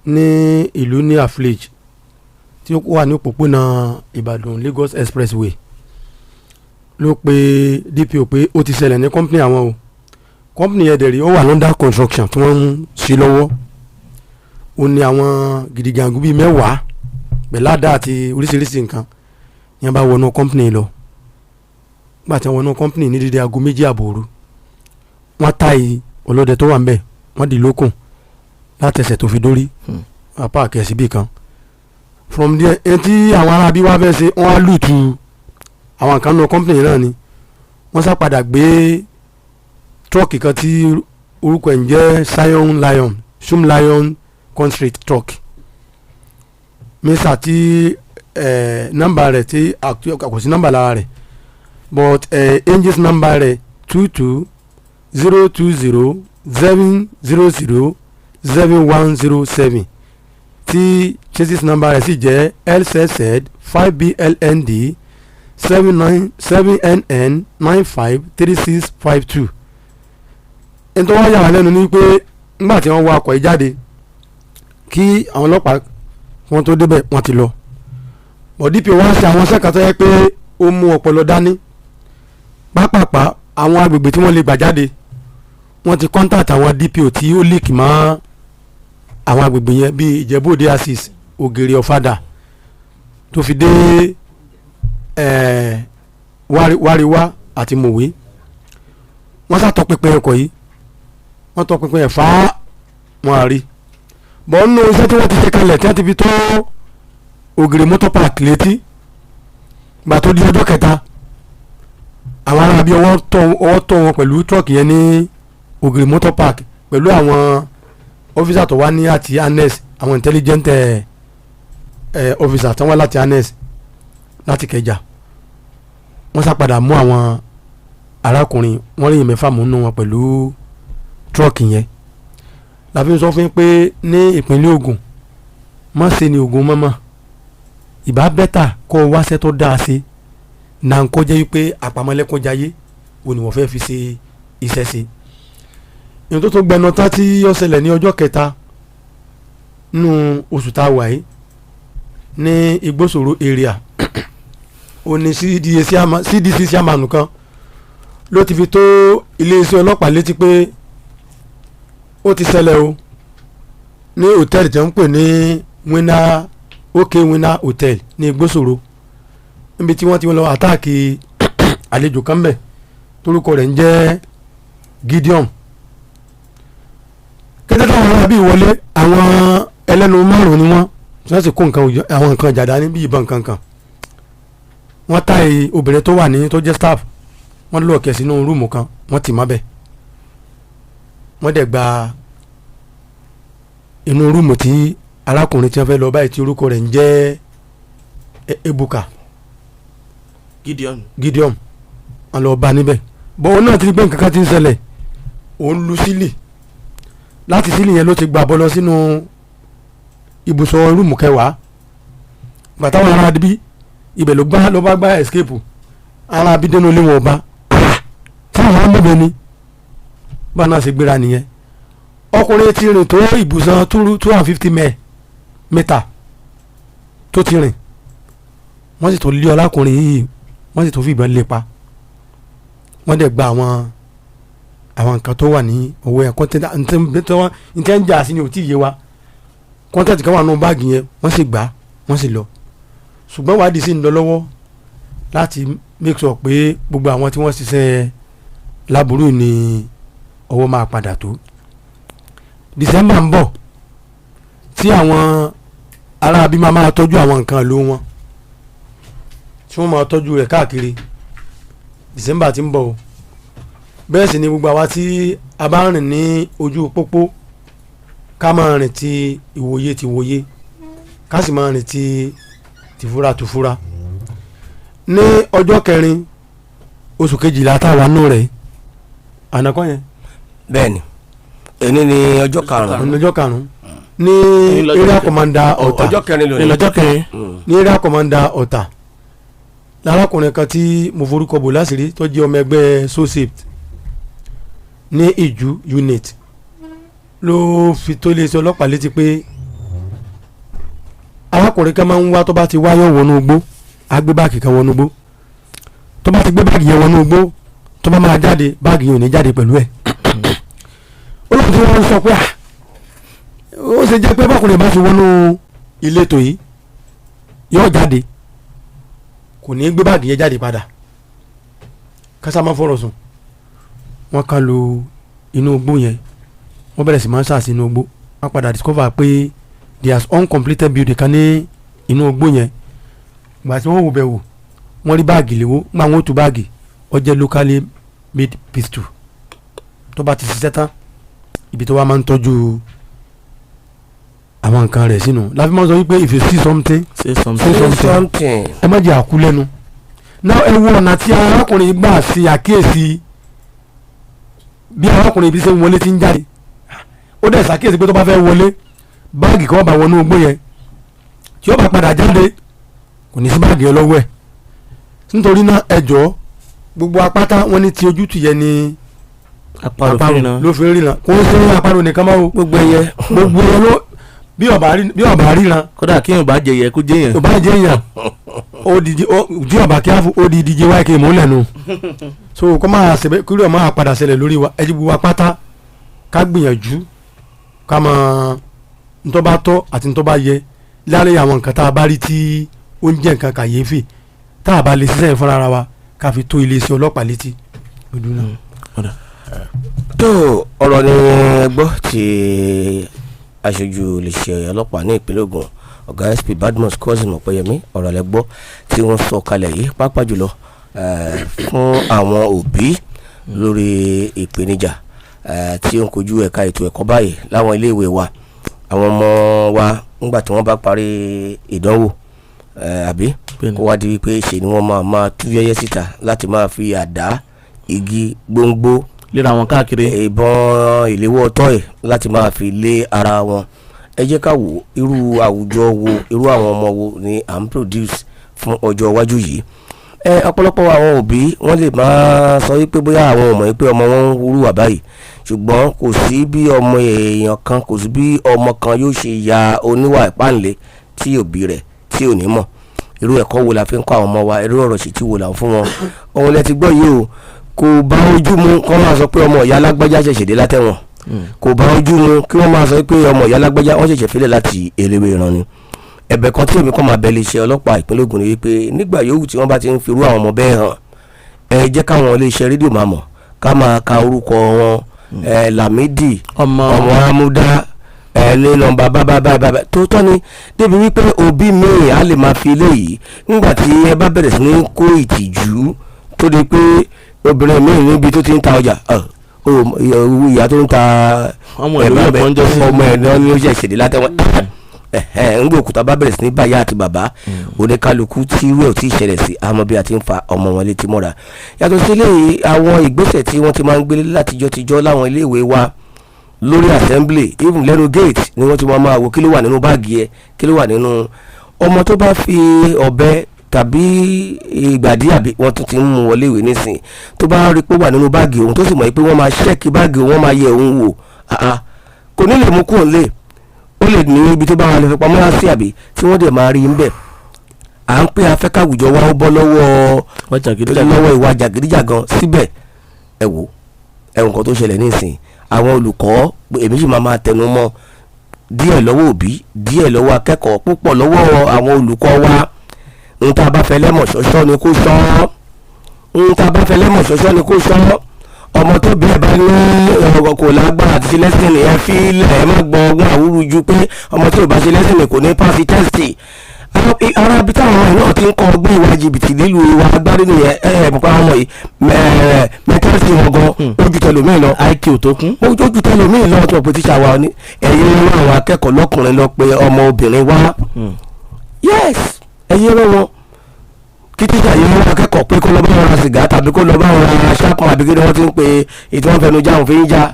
ní ìlú ní Aflage tí ó wà ní òpópónà Ìbàdàn Lagos Expressway ló pe DPO pé ó ti ṣẹlẹ̀ ní company àwọn o. Company yẹn dẹ̀rí, ó wà under construction tí wọ́n ń ṣe lọ́wọ́. Ó ní àwọn gidigangu bíi 10 pẹ̀lú àdá àti oríṣiríṣi nǹkan yẹn bá wọnú company lọ. Nígbà tí wọ́n wọnú company ní dídí aago 2:30 òru, wọ́n táyì ọlọ́dẹ tó wà ń bẹ̀, wọ́n dì lókun látẹsẹ̀ tó fi dórí apá àkẹ́sí bì kan. From there, etí àwọn aráabí wá fẹ́ ṣe, wọ́n á loot àwọn kan nínú company náà ni. Wọ́n sá padà gbé truck kan tí orúkọ ẹ̀ ń jẹ́ Zion Lion, Zoom Lion Concrete truck mísà, tí nọ́mbà rẹ̀ tí kò sí nọ́mbà lára rẹ̀, but engine number rẹ̀ 2202070007107, tí chassis number rẹ̀ sì jẹ́ LSZ 5BLND 797NN953652. Ẹni tó wá yà wá lẹ́nu ni pé nígbà tí wọ́n wá ọkọ̀ yìí jáde, kí àwọn ọlọ́pàá wọn tó débẹ̀, wọ́n ti lọ. But DPO wá ṣe àwọn sẹ́ka tó yẹ pé ó mú ọpọlọ dání pápápá. Àwọn agbègbè tí wọ́n lè gbà jáde, wọ́n ti contact àwọn DPO tí ó link mọ́ àwọn agbègbè yẹn, bíi Ìjẹ̀bú-Òde axis, Ògèrè, Ọ̀fadà, tó fi dé Wáríwá àti Mòwe. Wọ́n ṣàtọpinpin ọkọ̀ yìí, wọ́n tọpinpin ẹ̀ fá, wọn àrí bọ́ nínú iṣẹ́ tí wọ́n ti ṣe kalẹ̀, tí wọ́n ti fi tó Ògèrè motor park létí. Gbà tó di ọjọ́ kẹta, àwọn ará bíi ọwọ́ tọ́ wọn pẹ̀lú truck yẹn ní Ògèrè motor park, pẹ̀lú àwọn officer tó wá ní àti annex, àwọn intelligent officer tó wá láti annex láti Ìkẹjà. Wọ́n sá padà mú àwọn arákùnrin, wọ́n rí 6 mú nínú wọn pẹ̀lú truck yẹn. La fi ń sọ fún yín pé ní ìpínlẹ̀ Ògùn, má ṣe ni Ògùn mọ́mọ́ ìbá better kó o wáṣẹ́ tó dáa sí na ń kọjá wípé àpamọ́lẹ́kúnjayé wo ni wọ́n fẹ́ fi ṣe iṣẹ́ ṣe. Ìyẹn tó tó gbẹnu tán tí ó ṣẹlẹ̀ ní ọjọ́ kẹta nínú oṣù tá a wà yìí ní Igbósòrò area, ó ní CDC chairman kan ló ti fi tó iléeṣẹ́ ọlọ́pàá létí pé ó ti ṣẹlẹ̀ o ní hòtẹ́ẹ̀lì tí wọ́n ń pè ní Winner, OK Winner Hotel ní Igbósòrò, níbi tí wọ́n ti lọ attack àlejò kan bẹ̀ torúkọ rẹ̀ ń jẹ́ Gideon. Kété táwọn ará bíi wọlé, àwọn ẹlẹ́nu márùn-ún ni wọ́n, tí wọ́n sì kó nǹkan àwọn nǹkan ìjà dání bí ìbọn kankan. Wọ́n táyì obìnrin tó wà ní tó jẹ́ staff, wọ́n lock ẹ̀ sínú room kan, wọ́n tì mọ́ bẹ̀. Wọ́n dẹ̀ gba inú room tí arákùnrin tí wọ́n fẹ́ lọ báyìí, tí orúkọ rẹ̀ ń jẹ́ Ebuka. Gideon. Gideon. Wọ́n lọ bá níbẹ̀ bọ́, òun náà ti rí pé nǹkan kan ti ń ṣẹlẹ̀. Òun lu ceiling, láti ceiling yẹn ló ti gbà bọ́ lọ sínú ibùsọ̀ room kẹwàá. Gbàtà wọn ará bí ibẹ̀ ló gbá, ló bá gbá escape. Ará bí dénú ilé wọn ọba táwọn amúbẹ ni bá náà ṣe gbéra nìyẹn. Ọkùnrin ti rìn tó ibùsọ̀ 250 meter tó ti rìn, wọ́n sì tó lé ọlákùnrin yìí, wọ́n sì tó fi ìbọn lé pa. Wọ́n dẹ̀ gba àwọn nǹkan tó wà ní owó yẹn, content ntẹ́ ń jà sí ni ò tí ì yé wa. Content kan wà nínú báàgì yẹn, wọ́n sì gbà, wọ́n sì lọ. Ṣùgbọ́n wádìí sì ń lọ lọ́wọ́ láti make sure pé gbogbo àwọn tí wọ́n ṣiṣẹ́ láburú ní ọwọ́ máa padà tó. December ń bọ̀, tí àwọn aráabí máa tọ́jú àwọn nǹkan ìlú wọn, tí wọ́n máa tọ́jú rẹ̀ káàkiri. December ti ń bọ̀ o. Bẹ́ẹ̀ sì ni gbogbo àwa tí a bá rìn ní ojú pópó, ká máa rìn ti ìwòye ti ìwòye, ká sì máa rìn ti tìfura tìfura. Ní ọjọ́ kẹrin oṣù kejìlá táwa nù rẹ̀, ànákọ́ yẹn. Bẹ́ẹ̀ni, èní ni ọjọ́ karùn-ún. Ní ọjọ́ karùn-ún ní Ní lọ́jọ́ area kẹrin. commander Ọ̀tà. Ọjọ́ kẹrin lónìí. Ní lọ́jọ́ kẹrin. Ní area commander Ọ̀tà, lárákùnrin kan tí mo forúkọ bò láṣìírí, tó jẹ́ ọmọ ẹgbẹ́ SOSAPE ní Ìjú unit, ló fi tó iléeṣẹ́ ọlọ́pàá létí pé arákùnrin kan máa ń wá. Tó bá ti wáyọ̀ wọnú igbó, á gbé báàgì kan wọnú igbó. Tó bá ti gbé báàgì yẹn wọnú igbó, tó bá máa jáde, báàgì yẹn ò ní jáde pẹ̀lú ẹ̀. Olóòtú wọn sọ pé ah, ó ṣe jẹ́ pé bákùnrin bá ti wọnú ìletò yìí yóò jáde, kò ní gbé báàgì yẹn jáde padà. Kásá má fọ̀rọ̀ sùn, wọ́n kàn lu inú igbó yẹn, wọ́n bẹ̀rẹ̀ sí máa ń sàṣì inú igbó. Wọ́n padà discover pé there is uncompleted building kan ní inú igbó yẹn. Gbà tí wọ́n wò bẹ̀ wò, wọ́n rí báàgì léwó. Gbà wọ́n tú báàgì, ó jẹ́ locally made pistol. Tó bá ti ṣiṣẹ́ tán, ibi tó wá máa ń tọ́jú àwọn nǹkan rẹ̀ sínú. Láfi máa ń sọ wípé if you see something, say something. Say something. Something. Ẹ má jẹ́ àkú lẹ́nu náà. Ẹ wo ọ̀nà tí arákùnrin gbà ṣe àkíyèsí bí arákùnrin ibi ṣe ń wọlé tí ń jáde. Ó dẹ̀ ṣàkíyèsí pé tó bá fẹ́ wọlé, báàgì kan bá wọnú igbó yẹn. Tí ó bá padà jáde, kò ní sí báàgì yẹn lọ́wọ́ ẹ̀. Nítorí náà, ẹ jọ̀ọ́, gbogbo apáta wọn ní ti ojú tìyẹ ni àparò fún ló fi ń ríran. Kò ń ṣe àparò nìkan máa wo. Gbogbo ẹyẹ. Gbogbo ẹyẹ ló bí ọba ríran. Kódà kí èèyàn bá jẹyẹ kó jẹyàn. Ọba jẹ èèyàn, ó di ó di ọba kí á fún ó di díje wáyé kí mò ń lẹnu. So kó máa ṣe kúrò, máa padà ṣẹlẹ̀ lórí wa. Ẹ jí gbogbo apáta ká gbìyànjú ká máa ntọ́ bá tọ́ àti ntọ́ bá yẹ lálẹ́. Àwọn nǹkan tá a bá rí tí ó ń jẹ́ nǹkan kàyéfì, tá a bá lè ṣiṣẹ́ yẹn fúnra ara wa, ká fi tó iléeṣẹ́ ọlọ́pàá létí. Ojú náà. Tó ọ̀rọ̀ ni ẹ gbọ́ tí aṣojú iléeṣẹ́ ọlọ́pàá ní ìpínlẹ̀ Ògùn, ọ̀gá SP Badmus Cousin Ọ̀pẹ́yẹmí. Ọ̀rọ̀ lẹ gbọ́ tí wọ́n sọ kalẹ̀ yìí, pàápàá jùlọ fún àwọn òbí lórí ìpèníjà tí ó ń kojú ẹ̀ka ètò ẹ̀kọ́ báyìí láwọn iléèwé wa. Àwọn ọmọ wa, ńgbà tí wọ́n bá parí ìdánwò, àbí kó wá di wípé ṣe ni wọ́n máa máa tú yẹ́yẹ́ síta láti máa fi àdá, igi gbóngbó léra wọn káàkiri, ìbọn ìléwọ́ tọ́ì láti máa fi lé ara wọn. Ẹ jẹ́ ká wò irú àwùjọ wo, irú àwọn ọmọ wo ni à ń produce fún ọjọ́ iwájú yìí. Ẹ ọ̀pọ̀lọpọ̀ àwọn òbí, wọ́n lè máa sọ wípé bóyá àwọn ò mọ̀ wípé ọmọ wọn ń hurú báyìí, ṣùgbọ́n kò sí bí ọmọ èèyàn kan, kò sí bí ọmọ kan yóò ṣe ya oníwà ìpáǹle tí òbí rẹ̀ tí ò ní mọ̀. Irú ẹ̀kọ́ wo la fi ń kọ́ àwọn ọmọ wa? Irú ọ̀rọ̀ sì tí wo là ń fún wọn? Òun lẹ ti gbọ́ yìí o. Kò bá ojú mu kọ́ máa sọ pé ọmọ ìyá alágbájá ṣẹ̀ṣẹ̀ dé látẹ̀wọ̀n. Kò bá ojú mu kí wọ́n máa sọ pé ọmọ ìyá alágbájá, wọ́n ṣẹ̀ṣẹ̀ filẹ̀ láti eléwé ìran ni. Ẹ̀bẹ̀ kan tí èmi kàn máa bẹ lè ṣe ọlọ́pàá ìpínlẹ̀ Ògùn ni wípé nígbà yòówù tí wọ́n bá ti ń firú àwọn ọmọ bẹ́ẹ̀ hàn, ẹ jẹ́ káwọn iléeṣẹ́ rédíò máa mọ̀, ká máa ka orúkọ wọn, ẹ Lámìdí ọmọ ọmọ amúdá ẹ ní nọ́mbà bábá báyìí báyìí tó tọ́ ni, débi wípé òbí mi á lè máa fi eléyìí. Nígbà tí ẹ bá bẹ̀rẹ̀ sí ní kó ìtìjú tó di pé obìnrin mi níbi tó ti ń ta ọjà, owó ìyá tó ń ta ọmọ ìlú ẹ̀bá ẹ̀kọ́ ń jọ sí. Ọmọ ẹ̀ náà ni ó ṣẹ̀ṣẹ̀ dé látẹ̀wọ̀n. Ẹ̀hẹ́n, ńgbà òkúta bá bẹ̀rẹ̀ sí ní báyà àti bàbá oníkálukú tí irú ẹ̀ ò tí ì ṣẹlẹ̀ sí, àmọ́ bí a ti ń fa ọmọ wọn létí mọ́ra. Yàtọ̀ sí eléyìí, àwọn ìgbésẹ̀ tí wọ́n ti máa ń gbé látijọ́ tijọ́ láwọn iléèwé wa lórí assembly, even lẹ́nu gate ni wọ́n ti máa máa wo kí ló wà nínú báàgì ẹ, kí ló wà nínú ọmọ tó bá fi ọ̀bẹ tàbí ìgbàdí, àbí wọ́n tún ti ń mú wọlé ìwé nísìn, tó bá rí pé ó wà nínú báàgì òun, tó sì mọ̀ pé wọ́n máa check báàgì òun, wọ́n máa yẹ òun wò, ah, kò ní lè mú kúrò nílé. Ó lè ní ibi tó bá wà lè fi pamọ́ sí, àbí tí wọ́n dẹ̀ máa rí ń bẹ̀. À ń pé afẹ́káwùjọ wa ó bọ́ lọ́wọ́ wọ́n jàgídíjàgan. Lọ́wọ́ ìwà jàgídíjàgan. Síbẹ̀, ẹ wò ẹ wò nǹkan tó ṣẹlẹ̀ nísìn. Àwọn olùkọ́, èmi sì máa máa tẹnu mọ́, díẹ̀ lọ́wọ́ òbí, díẹ̀ lọ́wọ́ akẹ́kọ̀ọ́, púpọ̀ lọ́wọ́ àwọn olùkọ́ wa. N tá a bá fẹ́ lẹ́mọ̀ ṣọ́ṣọ́ ni kó ṣọ́, n tá a bá fẹ́ lẹ́mọ̀ ṣọ́ṣọ́ ni kó ṣọ́. Ọmọ tó bí ẹ bá ní ọ̀rọ̀ kò lágbára àti ṣe lẹ́sìn, ẹ fi ilẹ̀, ẹ má gbọ́ ọgbọ́n àwúrú ju pé ọmọ tí ò bá ṣe lẹ́sìn kò ní pass test. Ara ibi táwọn ọmọ náà ti ń kọ́ ọgbọ́n ìwà jìbìtì nílùú ìwà agbárí nìyẹn. Ẹ ẹ mọ̀ pé àwọn ọmọ yìí, mẹ́tẹ́sì wọn gan ojú tẹlòmíì lọ. IQ tó kún. Ojú tẹlòmíì lọ. Tó pé tíṣà wa ní ẹ̀yin ń rán àwọn akẹ́kọ̀ọ́ lọ́kùnrin lọ pé ọmọ obìnrin wá. Yes, ẹ̀yin rán wọn kí tíṣà yìí rán akẹ́kọ̀ọ́ pé kó lọ bá wọn ra sìgá tàbí kó lọ bá wọn ra ṣáàpù, àbí kí ni wọ́n ti ń pe ètò wọn fẹnu já òun fi ń já.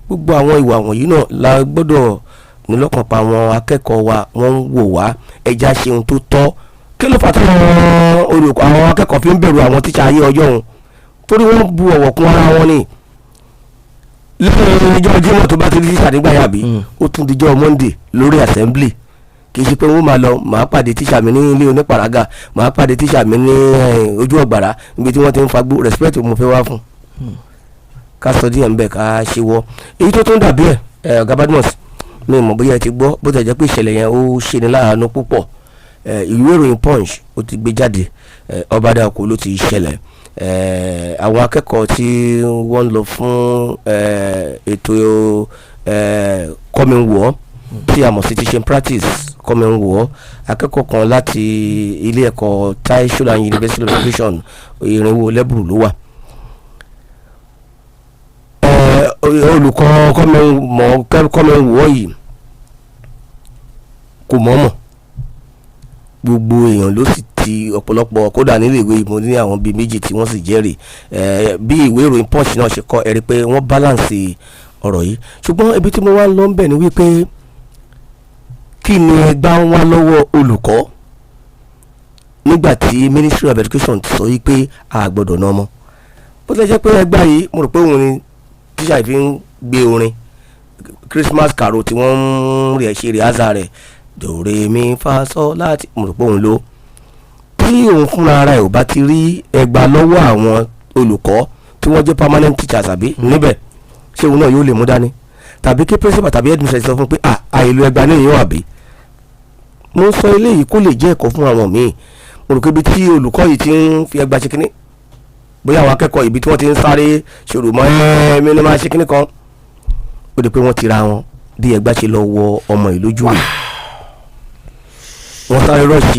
Gbogbo àwọn ìwà wọ̀nyí náà la gbọ́dọ̀ nílọ́kàn pa. Àwọn akẹ́kọ̀ọ́ wa, wọ́n ń wò wá. Ẹja ṣe ohun tó tọ́. Kí ló fà táwọn olùkọ́, àwọn akẹ́kọ̀ọ́ fi ń bẹ̀rù àwọn tíṣà ayé ọjọ́ òun? Torí wọ́n bu ọ̀wọ̀ kún ara wọn ni. Lẹ́yìn ọjọ́ Jímọ̀ tó bá ti rí tíṣà nígbà yàbí, ó tún dijọ́ Monday lórí assembly. Kì í ṣe pé wọ́n máa lọ, màá pàdé tíṣà mi ní ilé onípàrágà, màá pàdé tíṣà mi ní ojú ọ̀gbàrá níbi tí wọ́n ti ń fagbó. Respect mo fẹ́ wá fún ká sọ díẹ̀ ńbẹ̀ ká ṣe wọ́. Èyí tó tún dàbí ẹ̀, ọ̀gá Badmus, mi mọ̀ bóyá ẹ ti gbọ́, bó ti jẹ́ pé ìṣẹ̀lẹ̀ yẹn ó ṣe ní láàánú púpọ̀. Ìwé ìròyìn Punch ó ti gbé jáde. Ọbadàkọ ló ti ṣẹlẹ̀. Àwọn akẹ́kọ̀ọ́ tí wọ́n ń lọ fún ètò kọ́mi-wọ́ tí a mọ̀ sí teaching practice, kọ́mi-wọ́, akẹ́kọ̀ọ́ kan láti ilé ẹ̀kọ́ Tai Solarin University of Education, 400 lẹ́bùrú ló wà. Olùkọ́ kọ́mi-wọ́ yìí kò mọ̀ọ́mọ̀, gbogbo èèyàn ló sì ti ọ̀pọ̀lọpọ̀, kódà nílé ìwé mo ní àwọn bíi méjì tí wọ́n sì jẹ́rìí. Bí ìwé ìròyìn Punch náà ṣe kọ, ẹ rí i pé wọ́n balance ọ̀rọ̀ yìí. Ṣùgbọ́n ibi tí mo wá ń lọ ń bẹ̀ ni wípé, kí ni ẹgbà ń wá lọ́wọ́ olùkọ́ nígbà tí Ministry of Education ti sọ wípé a gbọ́dọ̀ ná ọmọ? Bó tilẹ̀ jẹ́ pé ẹgbà yìí, mo rò pé òun ni tíṣà fi ń gbé orin Christmas carol tí wọ́n ń rẹ̀ ṣe rehearsal rẹ̀, do re mi fa sọ láti, mo rò pé òun ló tí òun fúnra ara ẹ̀ ò bá ti rí ẹgbà lọ́wọ́ àwọn olùkọ́ tí wọ́n jẹ́ permanent teachers àbí níbẹ̀, ṣé òun náà yóò lè mú dání, tàbí kí principal tàbí headmistress sọ fún pé à àìlú ẹgbà ní ìyẹn? Àbí mo ń sọ eléyìí kó lè jẹ́ ẹ̀kọ́ fún àwọn míì. Mo rò pé ibi tí olùkọ́ yìí ti ń fi ẹgbà ṣe kínní, bóyá àwọn akẹ́kọ̀ọ́ ibi tí wọ́n ti ń sáré ṣòro mọ́ ẹ́ mi ní máa ṣe kínní kan, ó di pé wọ́n ti ra wọn bí ẹgbà ṣe lọ wọ ọmọ yìí lójú rẹ̀. Wọ́n sáré rush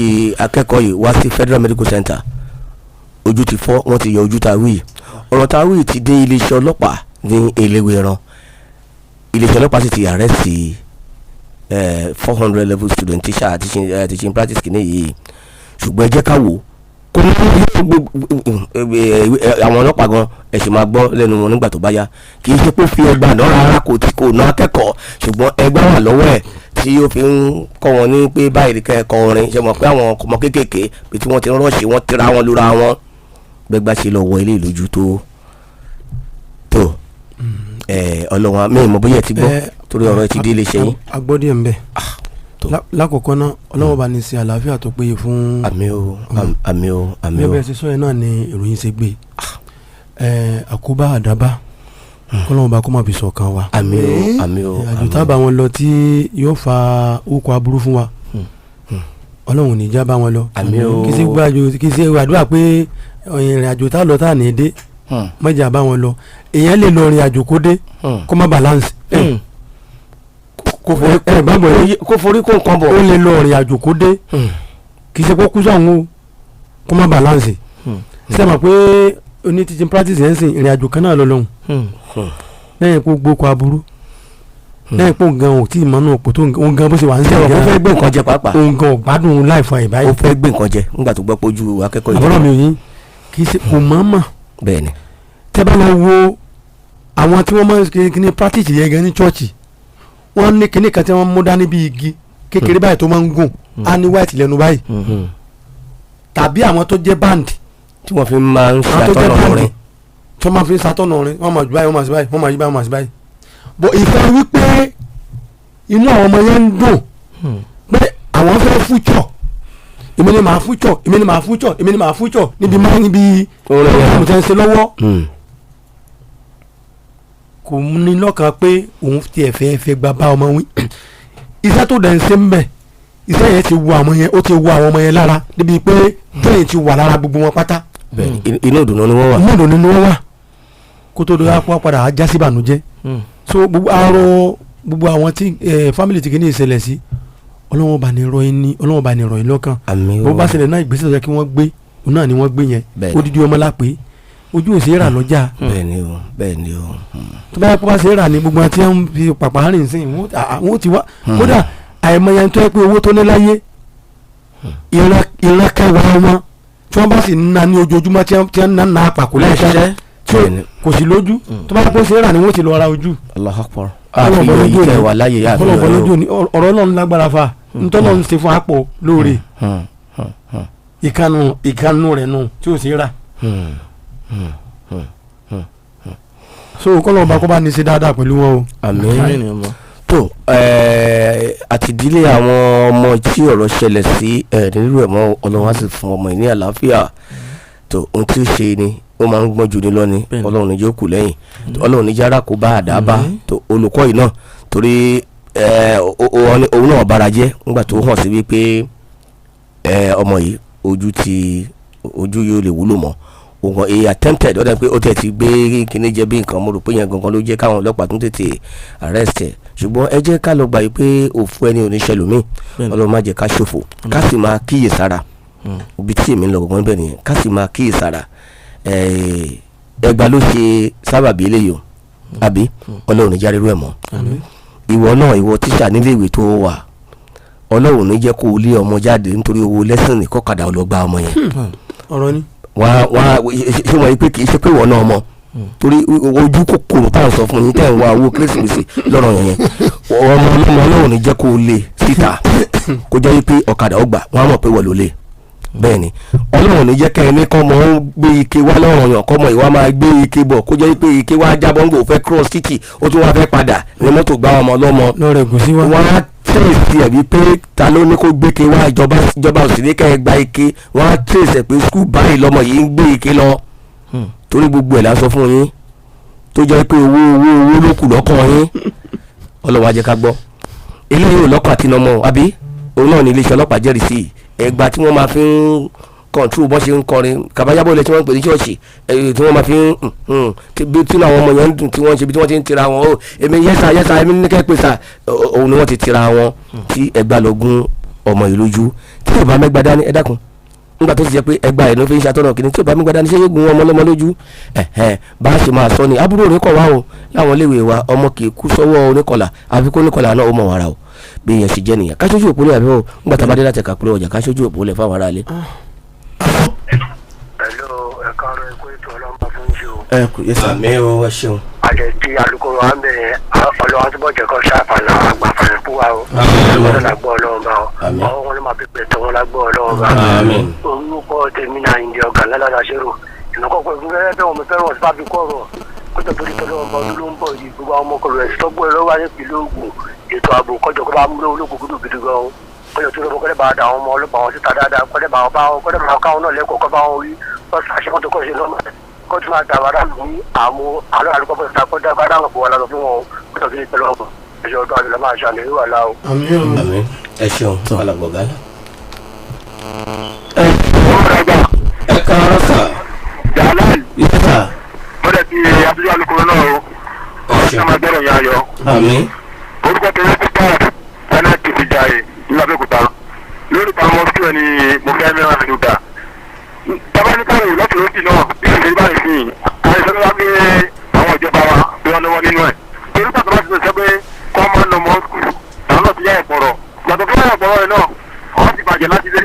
akẹ́kọ̀ọ́ yìí wá sí Federal Medical Center. Ojú ti fọ́, wọ́n ti yọ ojú. Ta wí ọ̀rọ̀ ta wí ti dé iléeṣẹ́ ọlọ́pàá ní Eléwéran. Iléeṣẹ́ ọlọ́pàá sì ti arrest 400 level student teacher teaching practice kìíní yìí. Ṣùgbọ́n ẹ jẹ́ ká wò kó ní gbogbo àwọn ọlọ́pàá gan, ẹ sì máa gbọ́ lẹ́nu wọn nígbà tó bá yá. Kì í ṣe pé ó fi ẹgbàá náà rárá, kò tí kò ná akẹ́kọ̀ọ́, ṣùgbọ́n ẹgbàá wà lọ́wọ́ ẹ̀ tí ó fi ń kọ́ wọn ní pé báyìí kẹ́ ẹ kọ orin. Ṣe mọ̀ pé àwọn ọmọ kéékèèké bí tí wọ́n ti ń rush, wọ́n tira wọn lura wọn, gbẹgbà ṣe lọ wọ ilé ìlójú tó tó ọlọ́wọ́n mi mọ̀ bóyá ẹ ti gbọ́, torí ọ̀rọ̀ ẹ ti dé iléeṣẹ́ yín. Agbọ́dí ẹ̀ ń bẹ̀. Tó. Lákọ̀ọ́kọ́ náà, Ọlọ́wọ́ bá ní ṣe àlàáfíà tó péye fún. Àmín o, àmín o, àmín o. Bẹ́ẹ̀ ṣe sọ yẹn náà ni ìròyìn ṣe gbé àkóbá àdábá, kọ́lọ́wọ́n bá kó má fi ṣọ̀kan wa. Àmín o, àmín o. Àjò tábà wọn lọ tí yóò fa okò aburú fún wa, Ọlọ́run ò ní já bá wọn lọ. Àmín o. Kì í ṣe gbàjò, kì í ṣe àdúrà pé ìrìn àjò tá lọ tá ní dé, mọ̀jà bá wọn lọ. Èèyàn lè lọ ìrìn àjò kó dé, kó má balance. Kó forí Ẹ gbàgbọ́ yìí. Kó forí kó nǹkan bọ̀. Ó lè lọ ìrìn àjò kó dé, kì í ṣe kó kú sọ̀hún o, kó má balance. Ṣé mọ̀ pé oní teaching practice yẹn ń sìn ìrìn àjò kan náà lọ lọ́hùn, lẹ́yìn kó gbóko aburú, lẹ́yìn pé òun gan ò tí ì mọ́nú òpó tó òun gan bó ṣe wà ń Ṣé sìn o gan, fẹ́ gbé nǹkan jẹ pàápàá? Òun gan ò gbádùn láìfọ ẹ̀ Ó báyìí. fẹ́ gbé nǹkan jẹ nígbà tó gbọ́ pé ojú akẹ́kọ̀ọ́ yìí. Àbúrò mi ò yín, kì í ṣe kò mọ̀ mọ̀. Bẹ́ẹ̀ ni. Tẹ́ bá lọ wo àwọn tí wọ́n máa ń ṣe kíní practice yẹn gan ní church, wọ́n ní kíní kan tí wọ́n mú dání bí igi kékeré báyìí tó máa ń gùn, á ní white lẹ́nu báyìí, tàbí àwọn tó jẹ́ band tí wọ́n fi máa ń ṣe àwọn tó jẹ́ àtọ́nà band orin. tí wọ́n máa fi ń ṣàtọ̀nà orin, wọ́n máa jù báyìí, wọ́n máa sí báyìí, wọ́n máa yí báyìí, wọ́n máa sí báyìí. Bọ̀ ìfẹ́ wípé inú àwọn ọmọ yẹn ń dùn pé àwọn fẹ́ feature, èmi ni màá feature, èmi ni màá feature, èmi ni màá feature níbi máa níbi Orin yẹn. mo ti ń ṣe lọ́wọ́, kò ní lọ́kàn pé òun tiẹ̀ fẹ́ fẹ́ gba bá ọmọ wí. Iṣẹ́ tó dẹ̀ ń ṣe ń bẹ̀, iṣẹ́ yẹn ti wo àwọn yẹn, ó ti wo àwọn ọmọ yẹn lára débi pé tóyìn ti wà lára gbogbo wọn pátá. Bẹ́ẹ̀ ni, inú ìdùnnú ni wọ́n wà. Inú ìdùnnú ni wọ́n wà kó tó dọ́yà kó padà á já sí ìbànújẹ́. So gbogbo arọ, gbogbo àwọn tí family tí kìíní ìṣẹ̀lẹ̀ sí, Ọlọ́wọ́n bá ní rọ yín ní, Ọlọ́wọ́n bá ní rọ yín lọ́kàn. Àmín o. Bó bá ṣẹlẹ̀ náà, ìgbésẹ̀ tó yẹ kí wọ́n gbé, òun náà ni wọ́n gbé yẹn. Odidi ọmọ lápé ojú ò ṣe é rà lọ́jà. Bẹ́ẹ̀ ni o, bẹ́ẹ̀ ni o. Tó bá yẹ kó bá ṣe é rà ní, gbogbo àti ń fi pàpà rìn sí wọ́n ti wá. Kódà àìmọye ẹni tó yẹ pé owó tó ní láyé, ìran kẹwàá wọn tí wọ́n bá sì ń na ní ojoojúmọ́, tí wọ́n ń na àpàkò láìṣẹ́ tí Bẹ́ẹ̀ ni. kò sí lójú. Tó bá yẹ kó ṣe é rà ní, wọ́n ti lọ ra ojú. Allahu Akbar. Ọlọ́run Àfihàn lójú yìí òní. kẹ́ wà láyé Ọlọ́run àfihàn lójú yìí. òní. Ọ̀rọ̀ Ọlọ́run lágbára fa ntọ́lọ́run ṣe fún àpò lóore. Ìkànnù rẹ̀ nù tí ò ṣe é rà. So kọ́lọ́run bá kó bá ní ṣe dáadáa pẹ̀lú wọn o. Àmín. Tó àtìdílé àwọn ọmọ tí ọ̀rọ̀ ṣẹlẹ̀ sí ẹ̀ nílùú ẹ̀ mọ́, Ọlọ́run á sì fún ọmọ yìí ní àlàáfíà. Tó ohun tí ó ṣe ni ó máa ń gbọ́n ju ni lọ́ni. Ọlọ́run ní yóò kù lẹ́yìn. Tó, Ọlọ́run ní yára kó bá àdá bá tó olùkọ́ yìí náà, torí òun náà bára jẹ́ nígbà tó hàn sí wípé ọmọ yìí ojú ti ojú yóò lè wúlò mọ́. Ògùn he attempted, ó dà pé ó tẹ̀ ti gbé kíní jẹ bí nǹkan. Mo rò pé yẹn gangan ló jẹ́ káwọn ọlọ́pàá tún tètè arrest ẹ̀, ṣùgbọ́n ẹ jẹ́ ká lọ gbà yìí pé òfu ẹni ò ní ṣẹlòmíì. Ọlọ́run má jẹ́ ká ṣòfò, ká sì máa kíyè sára. Ibi tí èmi ń lọ gangan bẹ́ẹ̀ nìyẹn, ká sì máa kíyè sára. Ẹgbà ló ṣe sábàbí eléyìí o, àbí Ọlọ́run ní jáde rú ẹ̀ mọ́. Ìwọ náà, ìwọ tíṣà nílé ìwé tó wà, Ọlọ́run ní jẹ́ kó o lé ọmọ jáde nítorí owó lẹ́sìn ní kọ́kadà ọlọ́gbà ọmọ yẹn. Ọ̀rọ̀ ni. Wá wá, ṣé wọ́n yí pé kì í ṣe pé ìwọ náà mọ̀ torí ojú kòkòrò tá à ń sọ fún yín tẹ́ ń wá owó Kérésìmesì lọ́rọ̀ yẹn, ọmọ ọlọ́mọ, Ọlọ́run ní jẹ́ kó o lé síta kó jẹ́ wípé ọ̀kadà ọgbà wọ́n á mọ̀ pé wọ́n ló lé. Bẹ́ẹ̀ ni, Ọlọ́run ní jẹ́ kẹ́ ẹ ní kọ́mọ ó gbé ike wá lọ́rọ̀ yàn, kọ́mọ ìwà máa gbé ike bọ̀, kó jẹ́ wípé ike wá jábọ́ ńgbò fẹ́ cross títì, ó tún wá fẹ́ padà ní mọ́tò gbá ọmọ ọlọ́mọ. Lọ́rẹ̀ gùn sí wa. Wọ́n á trace ẹ̀ wípé ta ló ní kó gbé ike wá. Ìjọba ò sì ní kẹ́ ẹ gba ike. Wọ́n á trace ẹ̀ pé school báyìí lọ́mọ yìí ń gbé ike lọ, torí gbogbo ẹ̀ la sọ fún yín tó jẹ́ pé owó, owó, owó ló kù lọ́kàn yín. Ọlọ́run á jẹ́ ká gbọ́. Eléyìí ò lọ́kàn àti nọmọ àbí òun náà ní iléeṣẹ́ ọlọ́pàá jẹ́rìí sí ẹgbà tí wọ́n máa fi ń control bọ́n ṣe ń kọrin kàbájábọ̀ ilẹ̀ tí wọ́n ń pè ní ṣọ́ọ̀ṣì, tí wọ́n máa fi ń bí tí àwọn ọmọ yẹn ń dùn, tí wọ́n ń ṣe bí tí wọ́n ti ń tira wọn o. Èmi yẹ́sà yẹ́sà, èmi ní kẹ́ pè sà, òun ni wọ́n ti tira wọn tí ẹgbà lọ gún ọmọ yìí lójú. Tí ò bá mẹ́gbàá dání, ẹ dákun, nígbà tó ti jẹ́ pé ẹgbà ẹ̀ ló fi ń ṣàtọ̀nà kìíní, tí ò bá mẹ́gbàá dání, ṣé yóò gún ọmọ ọlọ́mọ lójú? Ẹ̀hẹ́n, bá a ṣe máa sọ ni àbúrò rẹ̀ kọ̀ wá o láwọn iléèwé wa. Ọmọ kì í kú sọ́wọ́ oníkọlà, àfi kó oníkọlà náà ó mọ̀ wàrà o. Bí èèyàn ṣe jẹ́ nìyẹn. Káṣojú òpó lẹ̀ àbí o, nígbà tá a bá dé láti ẹ̀ka kúrò ọjà, káṣojú òpó lẹ̀ fáwọn aráalé. Hello, ẹ káàárọ̀, ẹ kú ètò, ọlọ́mọ fún yìí o. Ẹ kò yẹ sá. Àmín o, ẹ ṣeun. Àjẹjì alukoro wa ń bẹ̀rẹ̀, ọlọ́wọ́ túbọ̀ jẹ́ kó ṣàfàlà àgbàfàlẹ̀ fún wa o. Ọlọ́run la gbọ́, Ọlọ́run bá o. Àmín. Ọwọ́ wọn ló máa fi pẹ̀tọ́ wọn la gbọ́, Ọlọ́run bá. Àmín. Orúkọ tèmi náà ìdí ọ̀gá lálàdà ṣèrò ìnákọ́ pẹ̀lú gẹ́gẹ́ bẹ́ẹ̀ wọn fẹ́ràn ọ̀sán fi kọ́ ọ̀rọ̀ kó tó torí tọ́lọ́wọ́n bá ọdún ló ń bọ̀ yìí. Gbogbo àwọn ọmọkùnrin rẹ̀ sọ́gbọ́n ẹ̀rọ wáyé pẹ̀lú oògùn ètò ààbò kọjọ kó bá mú ológun gúdù gidi gan kọjọ tó lọ́wọ́, kọ́lẹ́ bá da àwọn ọmọ ọlọ́pàá wọn síta dáadáa, kọ́lẹ́ bá wọn bá wọn, kọ́lẹ́ bá wọn káwọn náà lẹ́kọ̀ọ́, kọ́ bá wọn wí kọ́ sàṣẹ kọ́ tó kọ́ ṣe lọ́mọ kó tó máa dàgbà dànù ní àmú àlọ́ àlùkò bọ̀ síta kó dàgbà dànù kó wà lọ́dọ̀ fún wọn kó tó fi pẹ̀lú ọkọ̀ ẹ̀ṣọ́ ọdún àlùlọ́ máa ṣàlẹ̀ wà láò. Àmín, ẹ ṣeun, alàgbọ̀gá. Ẹ káàárọ̀ sà. Jalal. Yes sà. Mo dẹ̀ ti abúlé alukoro náà o. Ẹ ṣeun. Ọ̀sán máa gbọ́dọ̀ yẹn ayọ̀. Àmín. Orúkọ tẹ̀lé pípa ẹ̀nà kìfìjàre ní Abẹ́òkúta lórí pa ọmọ sùkúl ẹni mo fẹ́ mẹ́rin àti ìgbà. Tabaníkàwò lọ́sọ̀rọ̀ sí náà bí ìṣèlú bá rìn sí i, àìsàn tó bá gbé àwọn ìjọba wa bí wọ́n lọ́wọ́ nínú ẹ̀. Torí pàtó bá ti sọ pé kọ́ máa ń lọ mọ́ sùkúl, àwọn náà ti yá ẹ̀pọ̀rọ̀. Yàtọ̀ fún ẹ̀pọ̀rọ̀ rẹ̀ náà, wọ́n ti bàjẹ́ láti dé.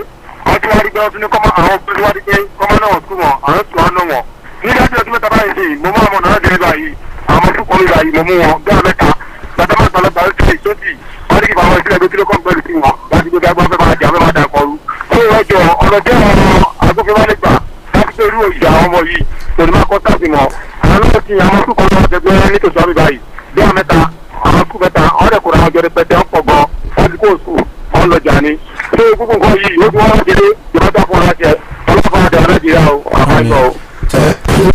Wọ́n ti wá rí pé wọ́n tún ní kọ́mọ àwọn tó wá rí pé kọ́mọ náà sùkúl wọn, àwọn sùkúl wọn náà wọ̀n. Nígbà tí ọdún 3 báyìí sí, mo mú àwọn ọ̀nà náà dé báyìí, àwọn ọmọ sùkúl mi báyìí, mo mú wọn bí àwọn mẹ́ta bàtà máa gbàlagbà ó ti tó tì wọ́n ní kí bàbá ìsílẹ̀ pé kí ló kàn pẹ̀lú sí wọn láti gbé gbàgbọ́ fẹ́ máa jà fẹ́ máa dà kọrú. Ṣé ìrọ́jọ ọ̀rọ̀ jẹ́ ọ̀rọ̀ agbófinró lè gbà láti pé irú ìjà àwọn ọmọ yìí kò ní máa kọ́ sáàsì mọ́. Àwọn náà ti àwọn sùkọ́ náà ti gbé nítòsí àmì báyìí bí àwọn mẹ́ta, àwọn sùkú mẹ́ta ọ̀rẹ́ kò ra àwọn jọ rẹpẹtẹ ọ̀pọ̀ gan, wọ́n ti kó sùkú wọ́n lọ jà ní. Ṣé gbogbo nǹkan yìí ó ti wọ́n délé ìjọba tó fún ọ láti ẹ ọlọ́pàá àti Nàìjíríà o àbájọ o. Ẹ